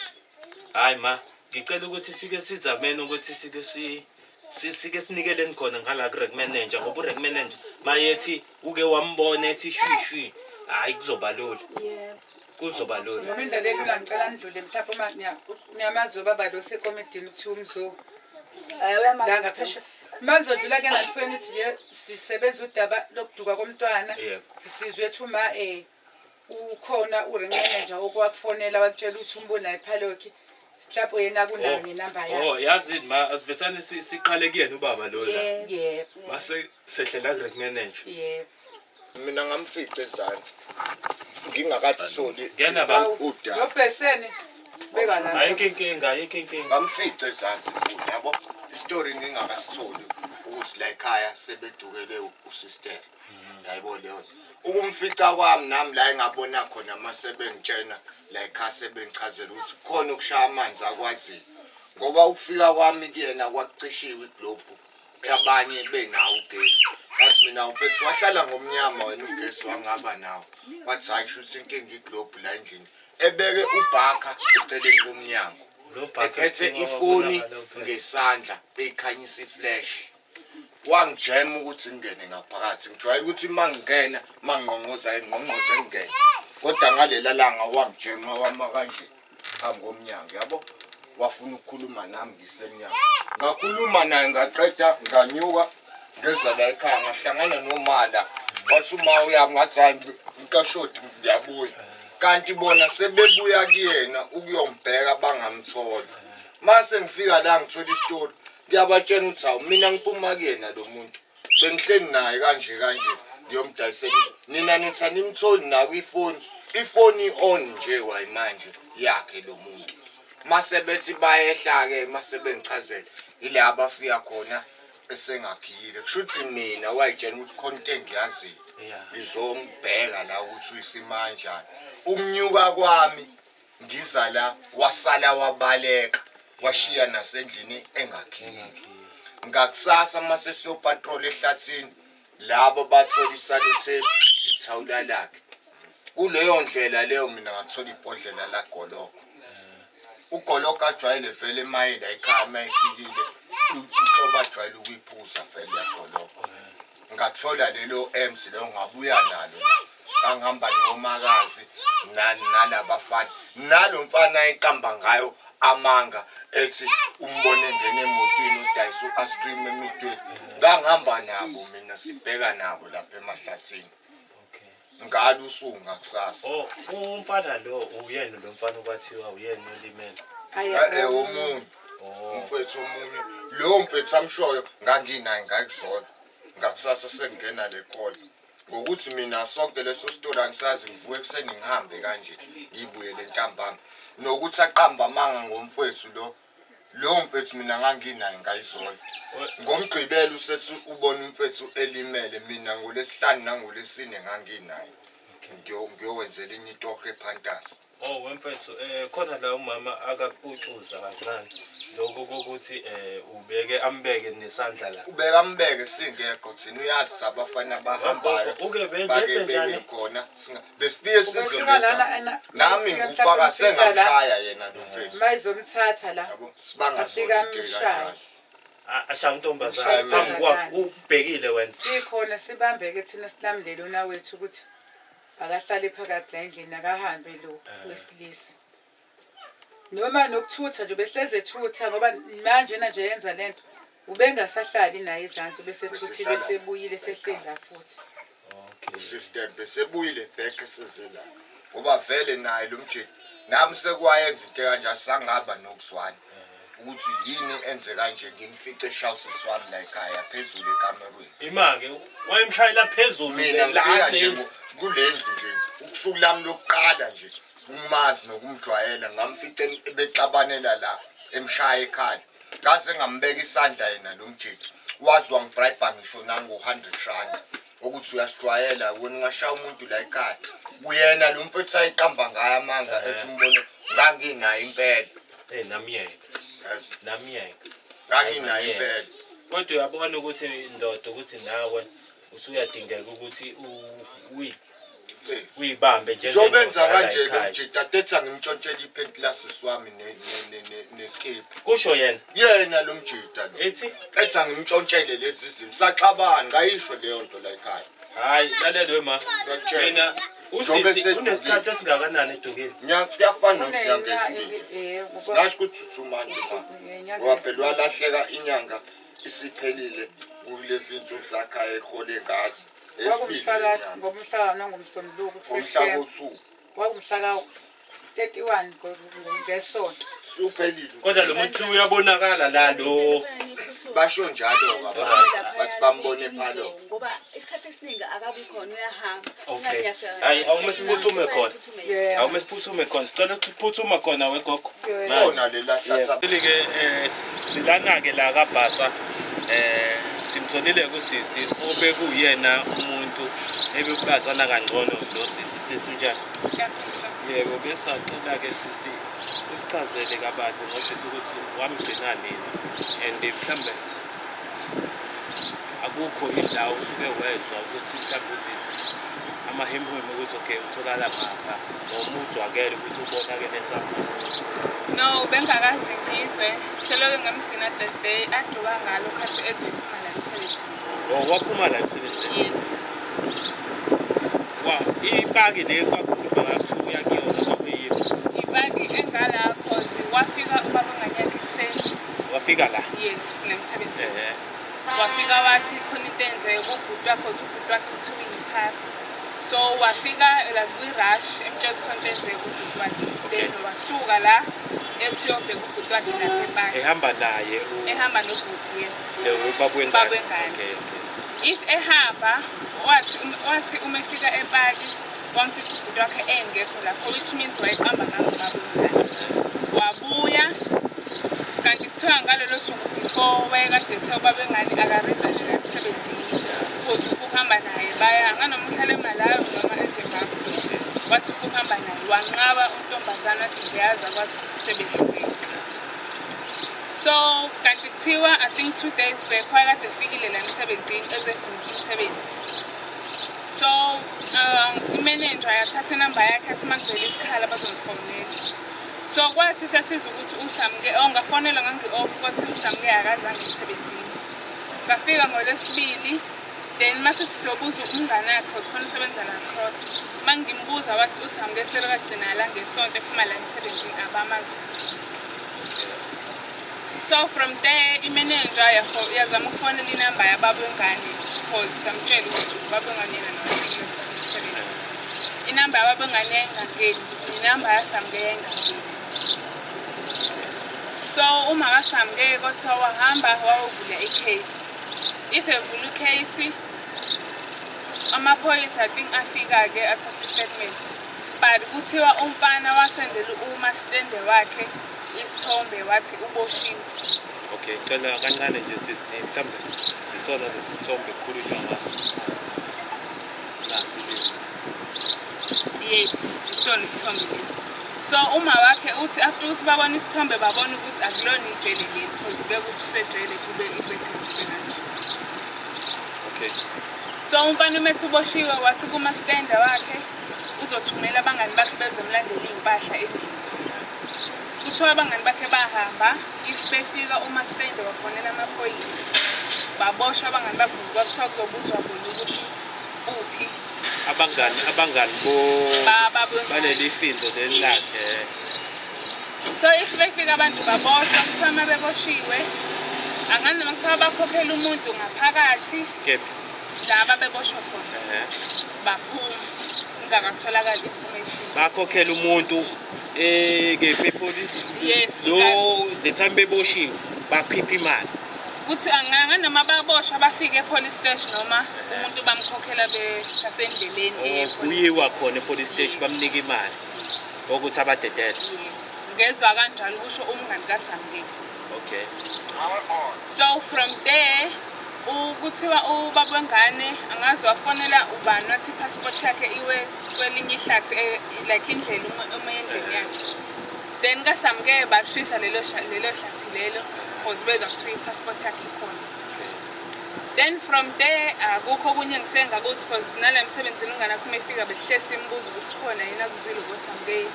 Hayi ma, ngicela ukuthi sike sizameni ukuthi sike sinikeleni khona ngala ku-rank manager, ngoba u-rank manager mayethi uke wambona ethi shwi shwi, hayi, kuzoba lula. Kuzoba lula. Noma indlela elula, ngicela nidlule mhlawumbe uma niyamazi ubaba lo sekomidini, kuthiwa umzo Hayi, uyamazi. la ngaphesheya. Uma nizodlula ke nalifike nithi nje sisebenza udaba lokuduka komntwana. Sizwe ethi uma ukhona u-rank manager okwakufonela wakutshela ukuthi umbona ephaloki, mhlawumbe yena kunayo nenamba yakhe. Oh, yazini ma, asivesane siqale kuyena ubaba lo la. Yebo. Mase sehlela ku-rank manager. Yebo. Mina ngamfica ezansi ngingakatholi Ngena baba. udaba. Lobheseni beka la. Ayikho inkinga, ayikho inkinga. Ngamfica ezansi futhi, yabo, isitori ngingakasitholi ukuthi la ekhaya sebedukele usister, yayibo leyo nto. Ukumfica kwami nami la engabona khona mase bengitshena la ekhaya, sebengichazela ukuthi khona ukushaya amanzi akwaziyo, ngoba ukufika kwami kuyena kwakucishiwe iglobhu, abanye benawo ugesi. Ngathi mina, "Mfethu, wahlala ngomnyama wena, ugesi wangaba nawo?" Wathi, "Hayi, kusho ukuthi inkinga iglobhu la endlini." Ebeke ubhakha eceleni komnyango, Lo bhakha ephethe kuthiwa ifoni wabonakala uphethe. ngesandla, eyikhanyisa iflash. Wangijema ukuthi ngingene ngaphakathi. Ngijwayele ukuthi uma ngingena, uma ngingqongqoza, ngingqongqoze ngingene, kodwa ngalela langa wangijema, wama kanje phambi komnyango, yabo, wafuna ukukhuluma nami ngisemnyango. Ngakhuluma naye, ngaqeda, nganyuka, ngeza la ekhaya, ngahlangana nomala. Wathi uma uyami, ngathi, "Hayi, ngikashodi, ngiyabuya." Kanti bona sebebuya kuyena ukuyombheka, bangamthola. Mase ngifika la, ngithola isitori, ngiyabatshela ukuthi, "Hawu, mina ngiphuma kuyena lo muntu, bengihleli naye kanje kanje." Ngiyomdayisela. Nina nithi animtholi nakwifoni. Ifoni on nje wayimanje yakhe lo muntu. Mase bethi bayehla-ke, mase bengichazela ila abafika khona esengakhile. Kusho ukuthi mina wayitshela ukuthi khona into engiyaziyo. Ngizombheka la ukuthi uyisimanjani. Ukunyuka kwami ngiza la wasala wabaleka washiya nasendlini engakhile. Ngakusasa mase siyopatrol ehlathini labo bathola isellotape, ithawula lakhe. Kuleyo ndlela leyo mina ngathola ibhodlela lagoloko. Ugoloko ajwayele vele emayela ekhaya uma efikile inhlobo ajwayele ukuyiphuza vele yagoloko. Ngathola lelo M's leyo ngabuya nalo la. Ngangihamba nomakazi nalabafana nalo mfana ayiqamba ngayo amanga ethi umbone engena emotweni udayisa u-ice-cream emidweni. Ngangihamba nabo mina sibheka nabo lapha emahlathini. Ngalo usuku ngakusasa. Oh, umfana lo uyena lo mfana okwathiwa uyena olimele. Eh omunye. Oh. Umfethu omunye. Lowo mfethu amshoyo nganginaye ngakuzona. Ngakusasa sengena le call. Ngokuthi mina sonke leso story angisazi, ngivuke ekuseni ngihambe kanje ngibuyele ntambama. Nokuthi aqamba amanga ngomfethu lo. Lowo mfethu mina nganginaye ngayizolo. Ngomgqibelo usethi ubona umfethu elimele, mina ngolesihlanu nangolesine nganginaye. Ngiyowenzela enye itoho ephantasi. Oh wemfethu, khona la umama akakutshuza kancane. Lokho kokuthi ubeke ambeke nesandla la. Ubeka ambeke singekho thina, uyazi abafana bahambayo. Gogo, uke Bake benze njani? bebe khona. Besifike Ubefika sizwe lana ena- nami ufika ngufaka mhlawumbe umthatha la. sengamshaya yena lo mfethu. Mayizomthatha la. Yabo, sibanga Afika zona into amshaye. kanjalo. Ashaya untombazane Ashaya phambi kwakho ubhekile wena. Sikhona sibambeke thina silamulele una wethu ukuthi akahlale phakathi la endlini, akahambe lo wesilisa. Noma nokuthutha nje behleze ethutha ngoba manje na nje yenza lento ubengasahlali naye ezansi, ubesethuthile Besehlala sebuyile sehlela futhi. Sister besebuyile back eseze la. Ngoba vele naye lo mjeki nami sekwayenza into kanjalo sangaba nokuzwana. Ukuthi yini enze kanje ngimfice eshawusisi wami la ekhaya phezulu ekamerweni. Ima-ke wayemshayela phezulu Mina la ngifika nje kule kule ndlu nje usuku lami lokuqala nje umazi nokumjwayela ngamfice bexabanela la emshaya ekhaya. Ngaze ngambeka isandla yena lo mjeki. Wazi wangibribe ngisho nango 100 rand ukuthi uyasijwayela wena ungashaya umuntu la ekhaya. Kuyena lo mfethu ayiqamba ngayo amanga ethi umbone nganginayo impela. Namyeka. Yes. Namyeka. Nganginayo impela. Kodwa uyabona ukuthi ndoda ukuthi nawe usuyadingeka ukuthi uyibambe njengendoda Njengoba enza yala kanje lo ekhaya. mjita atethi angimtshontshele iphenti lasisi wami neskipa. Kusho yena. Yena lo mjita lo. Ethi? Ethi angimtshontshele lezi zinto. Saxabana ngayisho leyo nto la ekhaya. Hayi, lalela wema. Ngiyakutshela. Mina Njengoba usisi esedukile. unesikhathi esingakanani edukile? Kuyafana Une- nokuthi inyanga esibili. ngoba- Singasho ukuthi 2 months ma. Inyanga Ngoba phela esibili. walahleka inyanga isiphelile kulezi nsuku zakhe ehole ngazo. Esibili Kwakumhla le nyanga. ngomhla nangomsombuluko Ngomhla kusekuseni. ko-2. Kwakumhla ka-31 ngesonto. Suphelile. Kodwa lo muntu uyabonakala la lo. Basho njalo-ke abantu, bathi bambone phalo. Ngoba isikhathi esiningi akabi khona uyahamba. Okay. Hayi, awume siphuthume khona. Yeah. Awume siphuthume khona. Sicela ukuthi uphuthume khona wegogo. Yeah. Khona le lahlatha. Ke silana ke la kaBhasa, simtholile kusisi obekuyena umuntu ebekubazana kangcono lo sisi. Sisi unjani? Yebo, besacela ke sisi usichazele kabanzi ngosisi ukuthi wamgcina nini and mhlambe akukho indawo usuke wezwa ukuthi mhlambe usisi amahemhemu ukuthi okay utholakala ngapha noma uzwakele ukuthi ubonakele somewhere. No, bengakaze ngizwe. Selokhu ngamgcina the day aduka ngalo khathi ezophuma la emsebenzini. Oh, waphuma la emsebenzini? Yes. Wa, ipaki le kwakhuluma ngathi uya kuyona kwakuyini? Ipaki engala cause wafika ubaba nganyakhe ekuseni. Wafika la? Yes, nemsebenzini. Wafika wathi khona into enzeke kubhuti wakhe, cause ubhuti wakhe kuthiwa uyiphara. So wafika like kwi-rush emtshela ukuthi khona into enzeke kubhuti wakhe. Okay. Then wasuka la ethi uyobheka ubhuti wakhe lapha epaki. Ehamba naye Ehamba nobhuti, yes. Le ubaba wengane. Ubaba wengane. Okay, okay. If ehamba wathi uma efika epaki wamfica ubhuti wakhe engekho lapho, which means wayeqamba ngabo ngane. Wabuya kanti kuthiwa ngalolo suku before wayekade ethe ubaba wengane aka-resign-e la emsebenzini because ufuna ukuhamba naye baya nganoma uhlala eMalawi noma eZimbabwe. Wathi ufuna ukuhamba naye, wanqaba untombazane wathi ngiyazi akwazi ukuthi sebehlukene. So kanti kuthiwa I think 2 days back wayekade efikile la emsebenzini ezofuna umsebenzi. So imenenja yathatha inamba yakhe athi uma kuvela isikhala bazomfonela. So kwathi sesiza ukuthi uSamke, oh, ngafonelwa ngangi-off, kwathi uSamke akazange emsebenzini. Ngafika ngoLwesibili, then masithi siyobuza umngane wakhe cause khona usebenza la cross. Uma ngimbuza wathi uSamke selokagcina la ngesonto ephuma la emsebenzini, abamazi. So from there imenenja yazama ukufonela inamba yababa wengane because samtshela ukuthi ubaba wengane yena nomsebenzi. Inamba yababa wengane yayingangeni, inamba yaSamke yayingangeni. So uma kaSamke kwathiwa wahamba wayovula i-case. If evula i-case, amaphoyisa I think afika-ke athatha i-statement. But kuthiwa umfana wasendela umastende wakhe isithombe wathi uboshiwe. Okay, cela kancane nje sisi, mhlawumbe isona lesi sithombe kukhulunywa ngaso. Nasi lesi. Yes, isona isithombe lesi. So uma wakhe uthi after ukuthi babona isithombe babona ukuthi akulona ijele leli because ngeke ukuthi usejele kube ibe kanje. So umfana umethi uboshiwe wathi kumastenda wakhe uzothumela abangani bakhe bezomlandela iy'mpahla endlini. Kuthiwa abangani bakhe bahamba, if befika umastende wafonela amaphoyisa. Baboshwa abangani bakhe kwathiwa kuzobuzwa bona ukuthi uphi. Abangani bo baleli findo leli lakhe. So if befika abantu baboshwa, kuthiwa uma beboshiwe angani noma kuthiwa bakhokhela umuntu ngaphakathi. Kephi? La babeboshwa khona. Baphuma kungakatholakali information. Bakhokhela umuntu kephi, epolice? Yes. Lo the time beboshiwe bakhipha imali. Kuthi anganoma baboshwa bafike e-police station noma umuntu bamkhokhela besasendleleni eya Oh, e-police. Kuyiwa khona e-police station bamnika imali ukuthi abadedele. Yeah. Ngezwa kanjalo kusho umngani kaSamke. So from there kuthiwa ubaba wengane angazi wafonela ubani wathi i-passport yakhe iwe kwelinye ihlathi, like indlela uma endlini yakhe. Then kaSamke bashisa lelo hlathi lelo cause bezwa kuthiwa i-passport yakhe ikhona. Then from there akukho okunye engisengakuthi cause nala emsebenzini umngane wakhe uma efika besihle simbuza ukuthi khona yini akuzwile ngoSamke,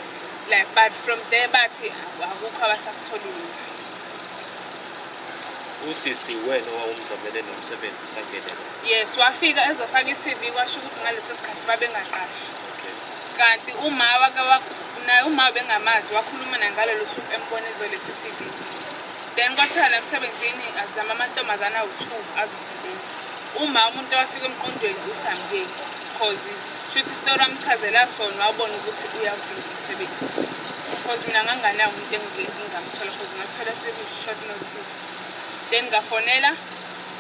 like, but from there bathi akukho abasakutholile. Usisi wena owawumzamele nomsebenzi ukuthi angene la? Yes, wafika ezofaka i-CV, kwasho ukuthi ngaleso sikhathi babengaqashi. Kanti uma wake naye uma bengamazi wakhuluma naye ngalelo suku embona ezoletha i-CV. Then kwathiwa la emsebenzini azama amantombazane awu-two azosebenza. Uma umuntu owafika emqondweni uSamke cause shuthi isitori amchazela sona wabona ukuthi uyawudinga umsebenzi. Cause mina nganganawo umuntu engingamthola cause ngathola seku-short notice. Then ngafonela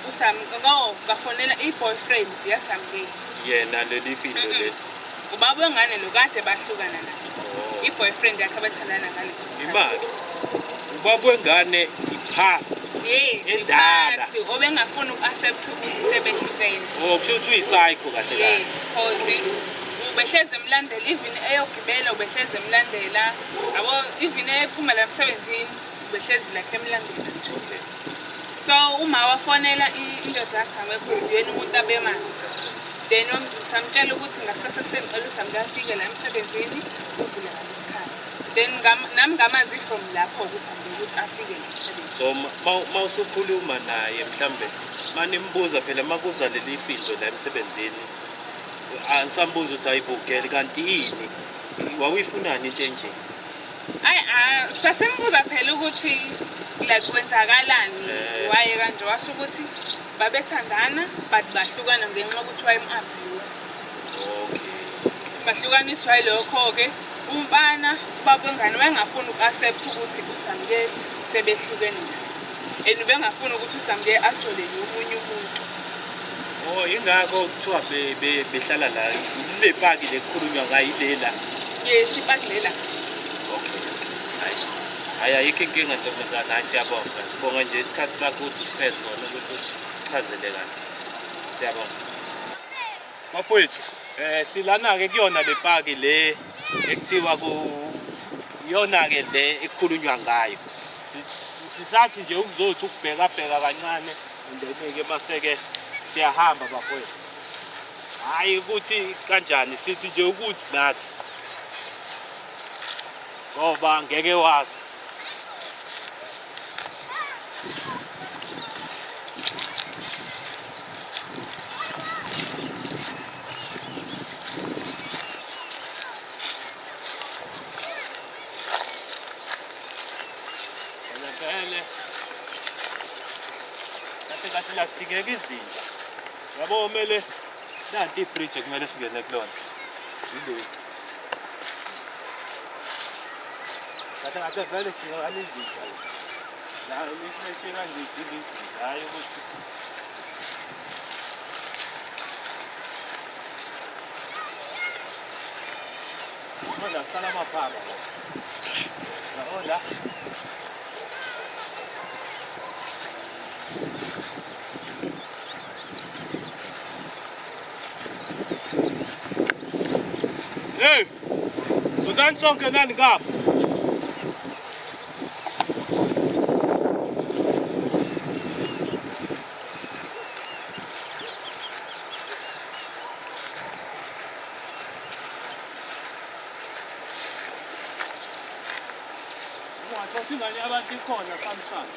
uSam, no, ngafonela i-boyfriend yaSamke. Yena leli findo leli? Ubaba wengane lo kade bahlukana naye. Oh. I-boyfriend yakhe abathandana ngaleso sikhathi. Imali ubaba wengane i-past? Yes. Endala. I-past, obengafuni uku-accept ukuthi sebehlukene. Oh, kusho ukuthi uyi-psycho kahle kahle. Yes, cause ubehlezi emlandela even eyogibela, ubehlezi emlandela yabo, even ephuma la emsebenzini ubehlezi like emlandela nje. So uma wafonela indoda yaSamke cause uyena umuntu abemazi, then samtshela ukuthi ngakusasa ekuseni ngicela uSamke afike la emsebenzini uvule ngalesikhathi. Then nami ngamazi from lapho kuSamke ukuthi afike la emsebenzini. So ma usukhuluma naye mhlambe manimbuza phela makuza leli findo la emsebenzini, anisambuza ukuthi ayibukele kanti yini, wawuyifunani into enje? Ayi, sasimbuza phela ukuthi like kwenzakalani. Waye kanje washo ukuthi babethandana but bahlukana ngenxa yokuthi wayem-abuse. Bahlukaniswa yilokho-ke. Umfana ubaba wengane wayengafuni uku-accept ukuthi uSamke sebehlukene naye and ubengafuni ukuthi uSamke ajolele omunye umuntu. Oh, yingakho kuthiwa behlala la. Le paki le kukhulunywa ngayo ile la. Yes, ipaki lela. Okay. Hayi. Hayi, ayikho inkinga ntombazana, hayi siyabonga. Sibonga nje isikhathi sakho ukuthi usiphe sona ukuthi sichazele kahle. Siyabonga. Bafowethu, silana-ke kuyona le paki le ekuthiwa ku iyona-ke le ekukhulunywa ngayo. Sisathi nje ukuzothi ukubhekabheka kancane and then-ke mase-ke siyahamba bafowethu. Hhayi ukuthi kanjani, sithi nje ukuthi nathi ngoba ngeke wazi. Vele kahle kahle la kudingeka izinja, yabo, kumele nanti ibridge ekumele singene kulona yileli. Kahle kahle vele kudingakala izinja la, la kanje idinga izinja, hhayi ukuthi manje akuhlala amaphama la. Yabo la. Hey! Wozani sonke nani ngapha. Ungathothi ingane yabantu ikhona Samsung.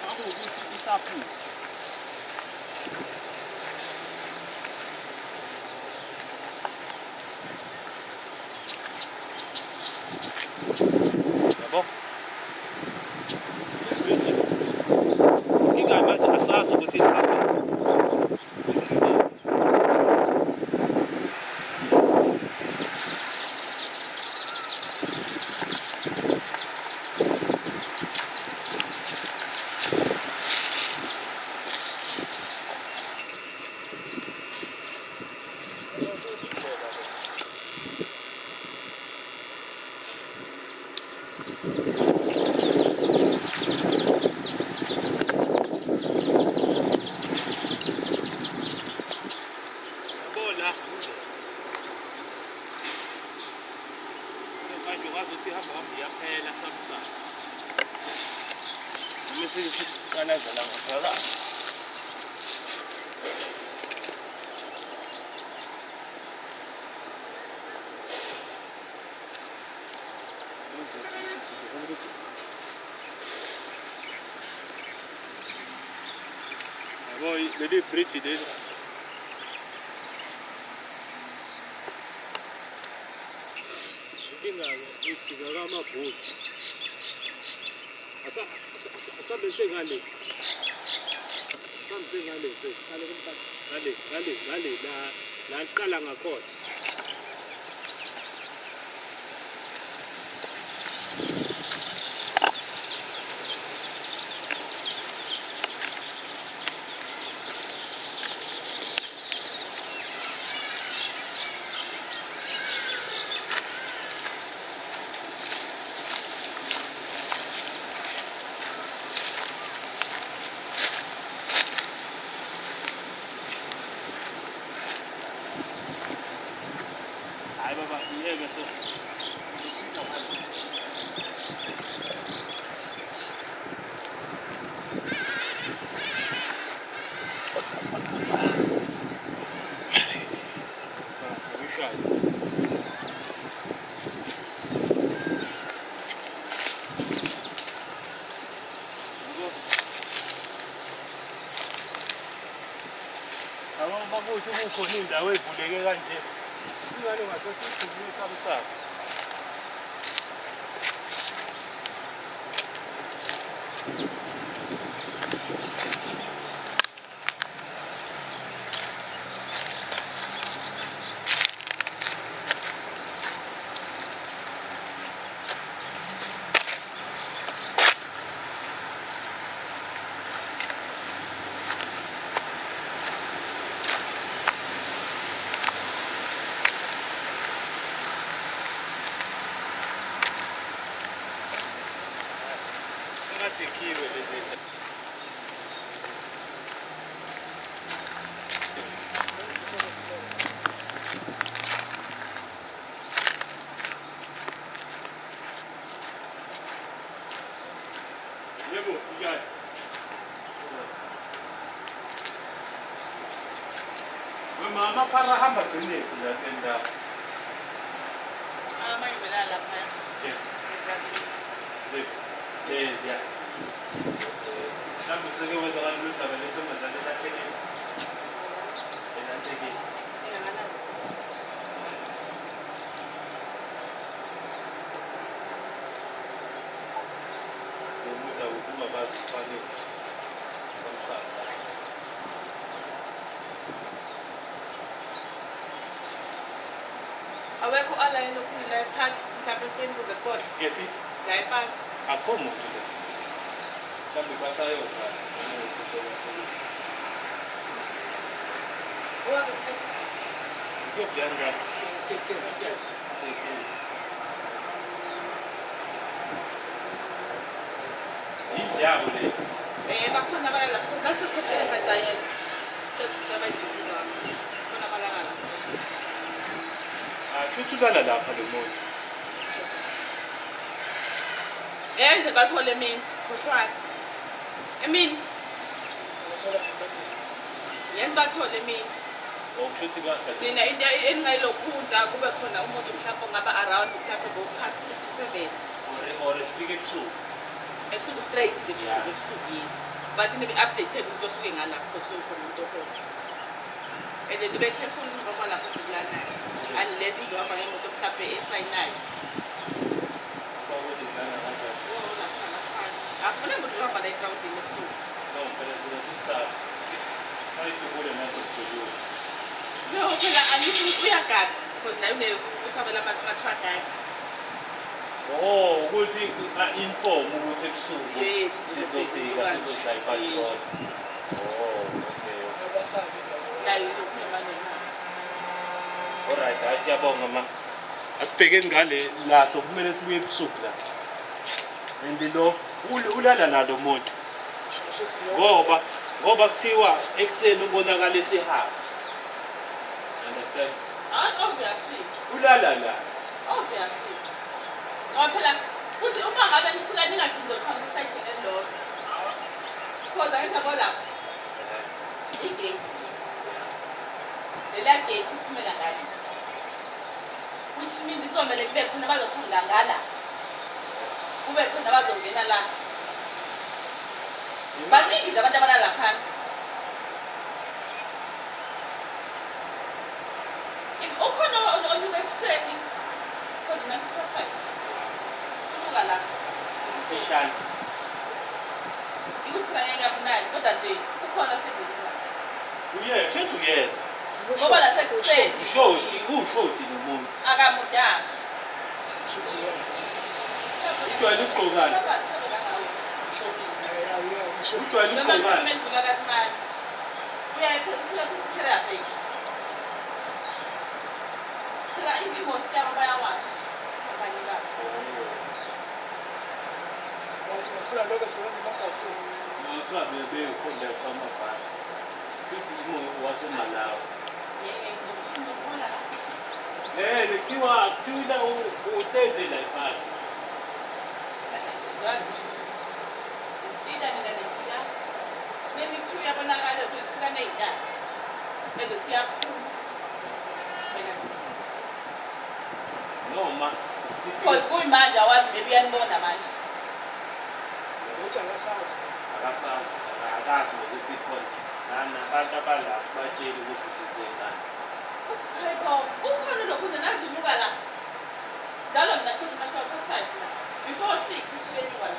Akuwukuthi isaphila. Yabo? Inkinga manje asazi ukuthi ithathwa. Yabo la. Manje ungazi ukuthi ihamba hamba iyaphela Samsung. Noma siqalaza la ngaphakathi. Yabo leli bridge leli. Inkinga-ke idingeka amabhodi. Asambe sengale. Asambe sengale ngale ngale ngale la la liqala ngakhona. Hayi baba, iyeke so. Yabo bakuthi kukhona indawo evuleke kanje. Ingane ungathatha igqoke isamsana. Zibhekiwe lezi. Yebo, kunjani? Mama phara hamba gcinephi la endawo? Amanye vela lapha. Leziya. Mhlawumbe useke wenza ngalolu daba lentombazane elahlekile. Elahlekile. Lo muntu awukungabazi ukufanisa samsana. Awekho alayini okhulu la epark mhlawumbe efeni kuze khona. Kephi? La epark. Akho muntu la. Mhlawumbe basayodla noma usisolahlekile. Owake kusasa. Kuyophi ngani? Yindlu yabo le. Bakhona abalala. Nathi sikhokhele sayisayela. Sicela sicela bayibhekile lapho. Khona abalala lapho. Futhi ulala lapha lo muntu. Nje bathole emini. Khohlwani. Emini. Yena bathole emini. Okushuthi kahle. Nina into engingayilokhunja kube khona umuntu mhlawumbe ongaba around mhlawumbe ngo past 6 to 7. Or sifike ebusuku. Ebusuku straight nje Yeah. ebusuku ebusuku yes. But nibe updated umuntu osuke ngalapho osuke khona umuntu okhona. And then nibe careful ngoba lapho kulanayo. Unless izohamba ngemoto mhlawumbe esayinayo. Kwakuthi dlala kanjani? Oh lapha amathwala. Afuna umuntu ohamba la egroundini ebusuku. No, phela thina sikusaba. Bayidubule nathi sidubule. No, phela angithi uyagada because naye une usabela ama-truck akhe. Oh, ukuthi inform ukuthi ebusuku Yes, sizofika sizoshaya ipatrol. Oh, okay. Naye lokhu noma. Alright, hayi siyabonga ma. Asibhekeni ngale la so kumele sibuye ebusuku la. And lo ulala nalo muntu. Ngoba kuthiwa ekuseni ubonakala esihamba. Understand? Obviously. Ulala la. Obviously. Ngoba phela futhi uma ngabe nifuna ningathi nizoqhamuka isayidi elilodwa. Because angithi yabo lapha i-gate. Leliya gate iphumela ngale. Which means kuzomele kube khona abazoqhamuka ngala. Kube khona abazongena la. Baningi nje abantu abalala laphana. Ukhona onyuka ekuseni because mina past 5. Unyuka la. Mfishane. Ukuthi phela ngeke ngamnani kodwa nje ukhona ohlezi la. Uye, kusho uyena. Ngoba lasekuseni Ushoti, ushoti nomuntu. akamudanga. Ujwayele ukugqokani? Ujwayele Noma ukugqokani? edlula kancane. Uyayiphela usuke baby. Phela imost yabo bayawasha abanye babo. Kuthiwa bebekhondaktha amabhasi. Futhi umoya waseMalawi. Ngiyokuthola la. Kuthiwa kuthiwa uhlezi la epaki. Ngisho ukuthi ida nina nifika nenithi uyabonakala kufika ney'ntatha ezothi iyaphuma wena. Noma Because kuyimanje awazi maybe uyanibona manje. Akasazi, akazi nokuthi khona nabantu abala sibatshele ukuthi size ngani. Hayibo, ukhona lokhu nazi unyuka la. Njalo mina kusho manje past 5 la. Before 6 usuke enyuka la.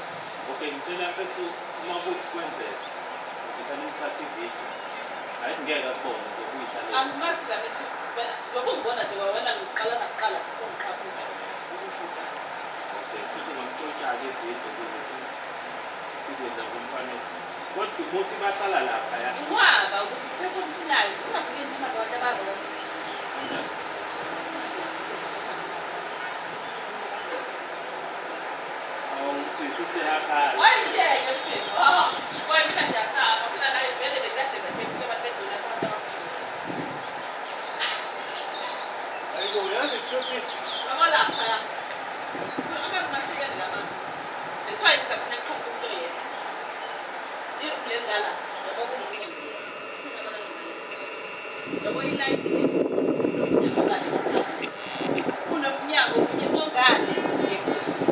Okay, ngicela mfethu uma kuthi kwenzeka ngicela nithathe ividiyo. Hayi ngeke akubone ngizokuyihlalela. Angimazi phela mithi wena ngoba ungibona nje wena ngiqala nakuqala before ngiqhamuka ukushuka. Okay, futhi ngamtshontsha-ke ividiyo ukuze sikwenza kumfanele. Kodwa ukuthi bahlala lapha ya. Inqwaba ukuthi ukhethe omfunayo ungafiki endima zabantu abarong. Kanjani? Awu Usisi useyakhala. Wayiyeke mfethu. Ah, kwaye mina ngiyasaba phela la vele bekade bephephile abantu bedlula abantu abafile. Hayibo uyazi kushuthi Yabo lapha. Abantu bahlukene labantu. That's why ngiza kufuna kuqhamuka umuntu oyedwa. I-room le ngala, yabo kunomnyango. Yabo ilayini le. Kunomnyango ngale lapha. Kunomnyango omunye ongale.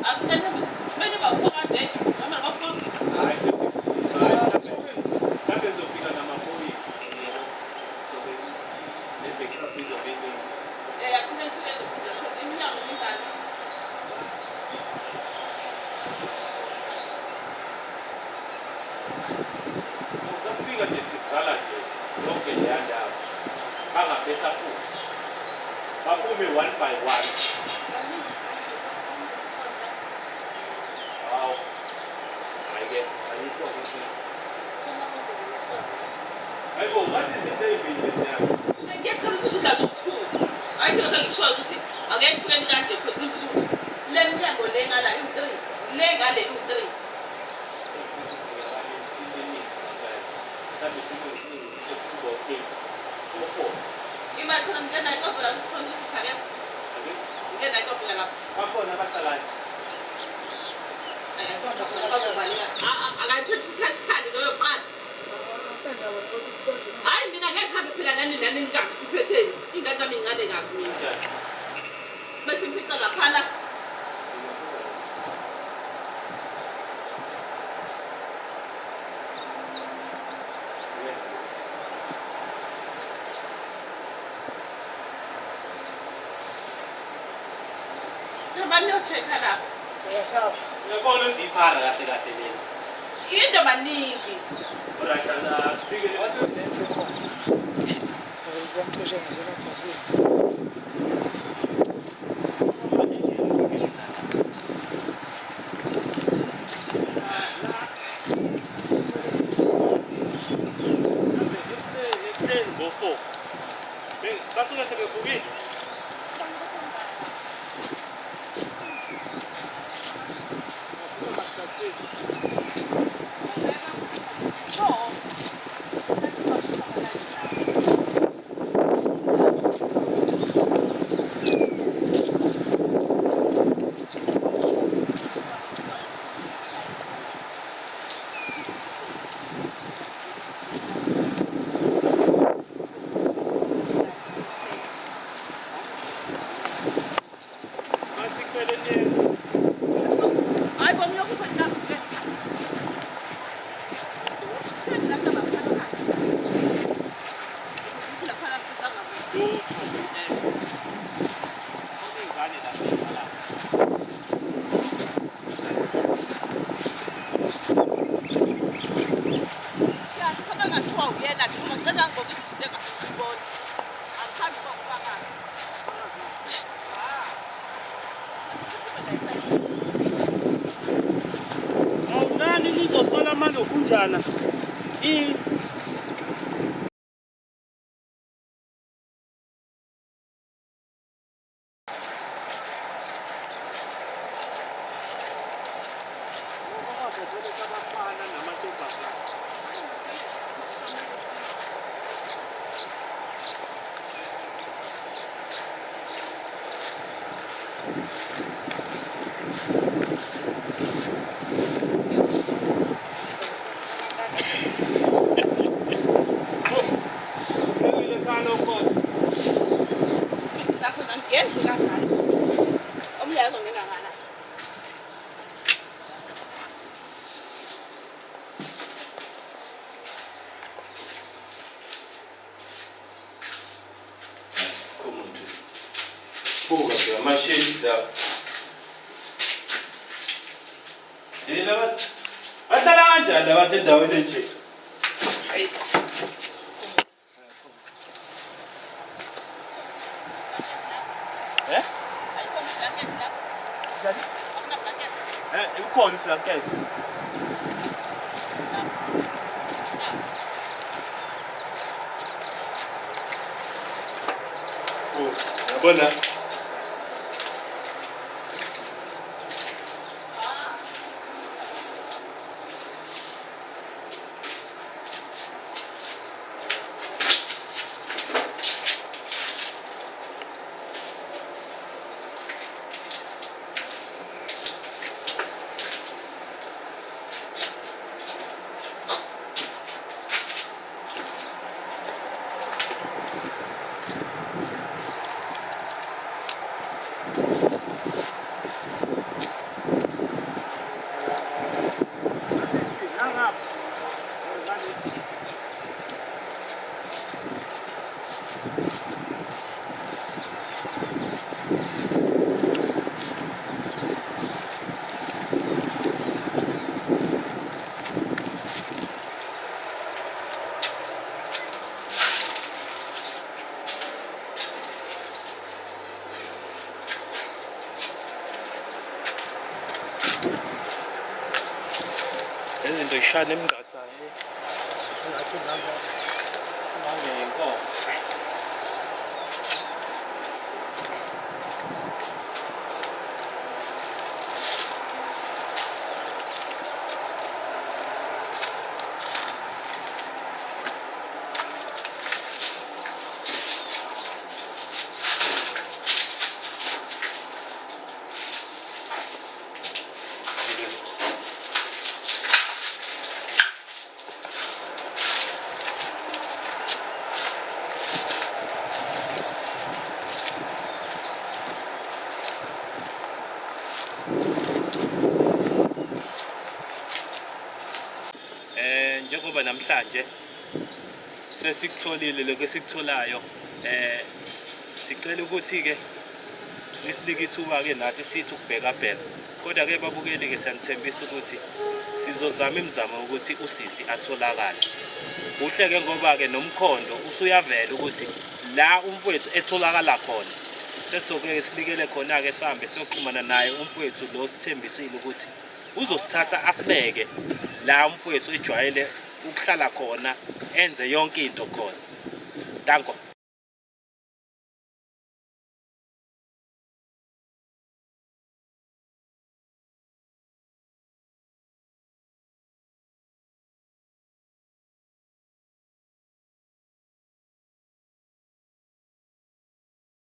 Akufanele kumele bawu-four kanje noma bawu-four. Hayi hayi mhlawumbe ngizofika namaphoyisa yabo. Sobe le backup izobe iningi. Akufanele kufike because iminyango mingaki. Masifika nje sivala nje yonke leya ndawo. Bangabe besaphuma. Baphume one by one. Baningi besifazane. Hawu. Hhayi-ke ayikho inkinga. Uma bonke besifazane. Hayibo ngathi izinto ey'mbili leziya. Ngiyakhala ukuthi ugazi ukuthuka. Hayi thina ngishoyo ukuthi ake kufikeni kanje because imfuthu. Le minyango le ngala iwu-3, le ngale iwu-3. Mhlawumbe sibe four. Imali khona ngike nayo kovela ukuthi sisakekho. Ngike nayo kovela lapha. Bakhona abahlalayo. Bazobaleka. Akayiphethe isikhathi sikhali loyo kuqala. Hayi mina ngeke ngihambe phela nani nani ngingazi ukuthi uphetheni. Iy'ngane zami iy'ncane kabi mina. Kanjani? Bese ngiphica laphana. Noma niyo-check-a lapha. Uyasaba. Uyabona ukuthi iphara kahle kahle lena. Into maningi. Alright, asibike Lento ikhona. Ukuze bamxoshe ngasemabhasini. Ekuseni ngo-four. Basuke sebevukile. Bathi kumele niye Hayi bo mnyoka ukhona lapha. lutho Iy'ngane lapha ey'dlalayo. Ngathiwa uyena nje uma ngicela ngoba izinto engafuni ukuyibona. Angikhambi kokufakaza. Awunani nizothola amalokhunjana abafana namantombazane. Ubekile ekhaya lokhozi. Isibindi sakho nangenze kanjalo. Omunye azongena ngala. Come on, dude. Buka nje amasheli la. Yini laba? Bahlala kanjani labantu endaweni enje? Hayi. Eh? Ayikho blanket lapha. Njani? Akuna blanket. Eh, ukhona iblanket. Oh, yabona. Lezi zinto zishaya nemingqathayo. Engathi uhamba uhamba ngenkomo. Eh njengoba namhlanje sesikutholile lokho esikutholayo eh sicela ukuthi ke nisinike ithuba ke nathi sithi ukubheka bheka kodwa ke babukeli ke siyanithembisa ukuthi sizozama imizamo ukuthi usisi atholakale kuhle ke ngoba ke nomkhondo usuyavela ukuthi la umfowethu etholakala khona sesizoke sinikele khona-ke sihambe siyoxhumana naye umfowethu lo sithembisile ukuthi uzosithatha asibeke la umfowethu ejwayele ukuhlala khona enze yonke into khona danko.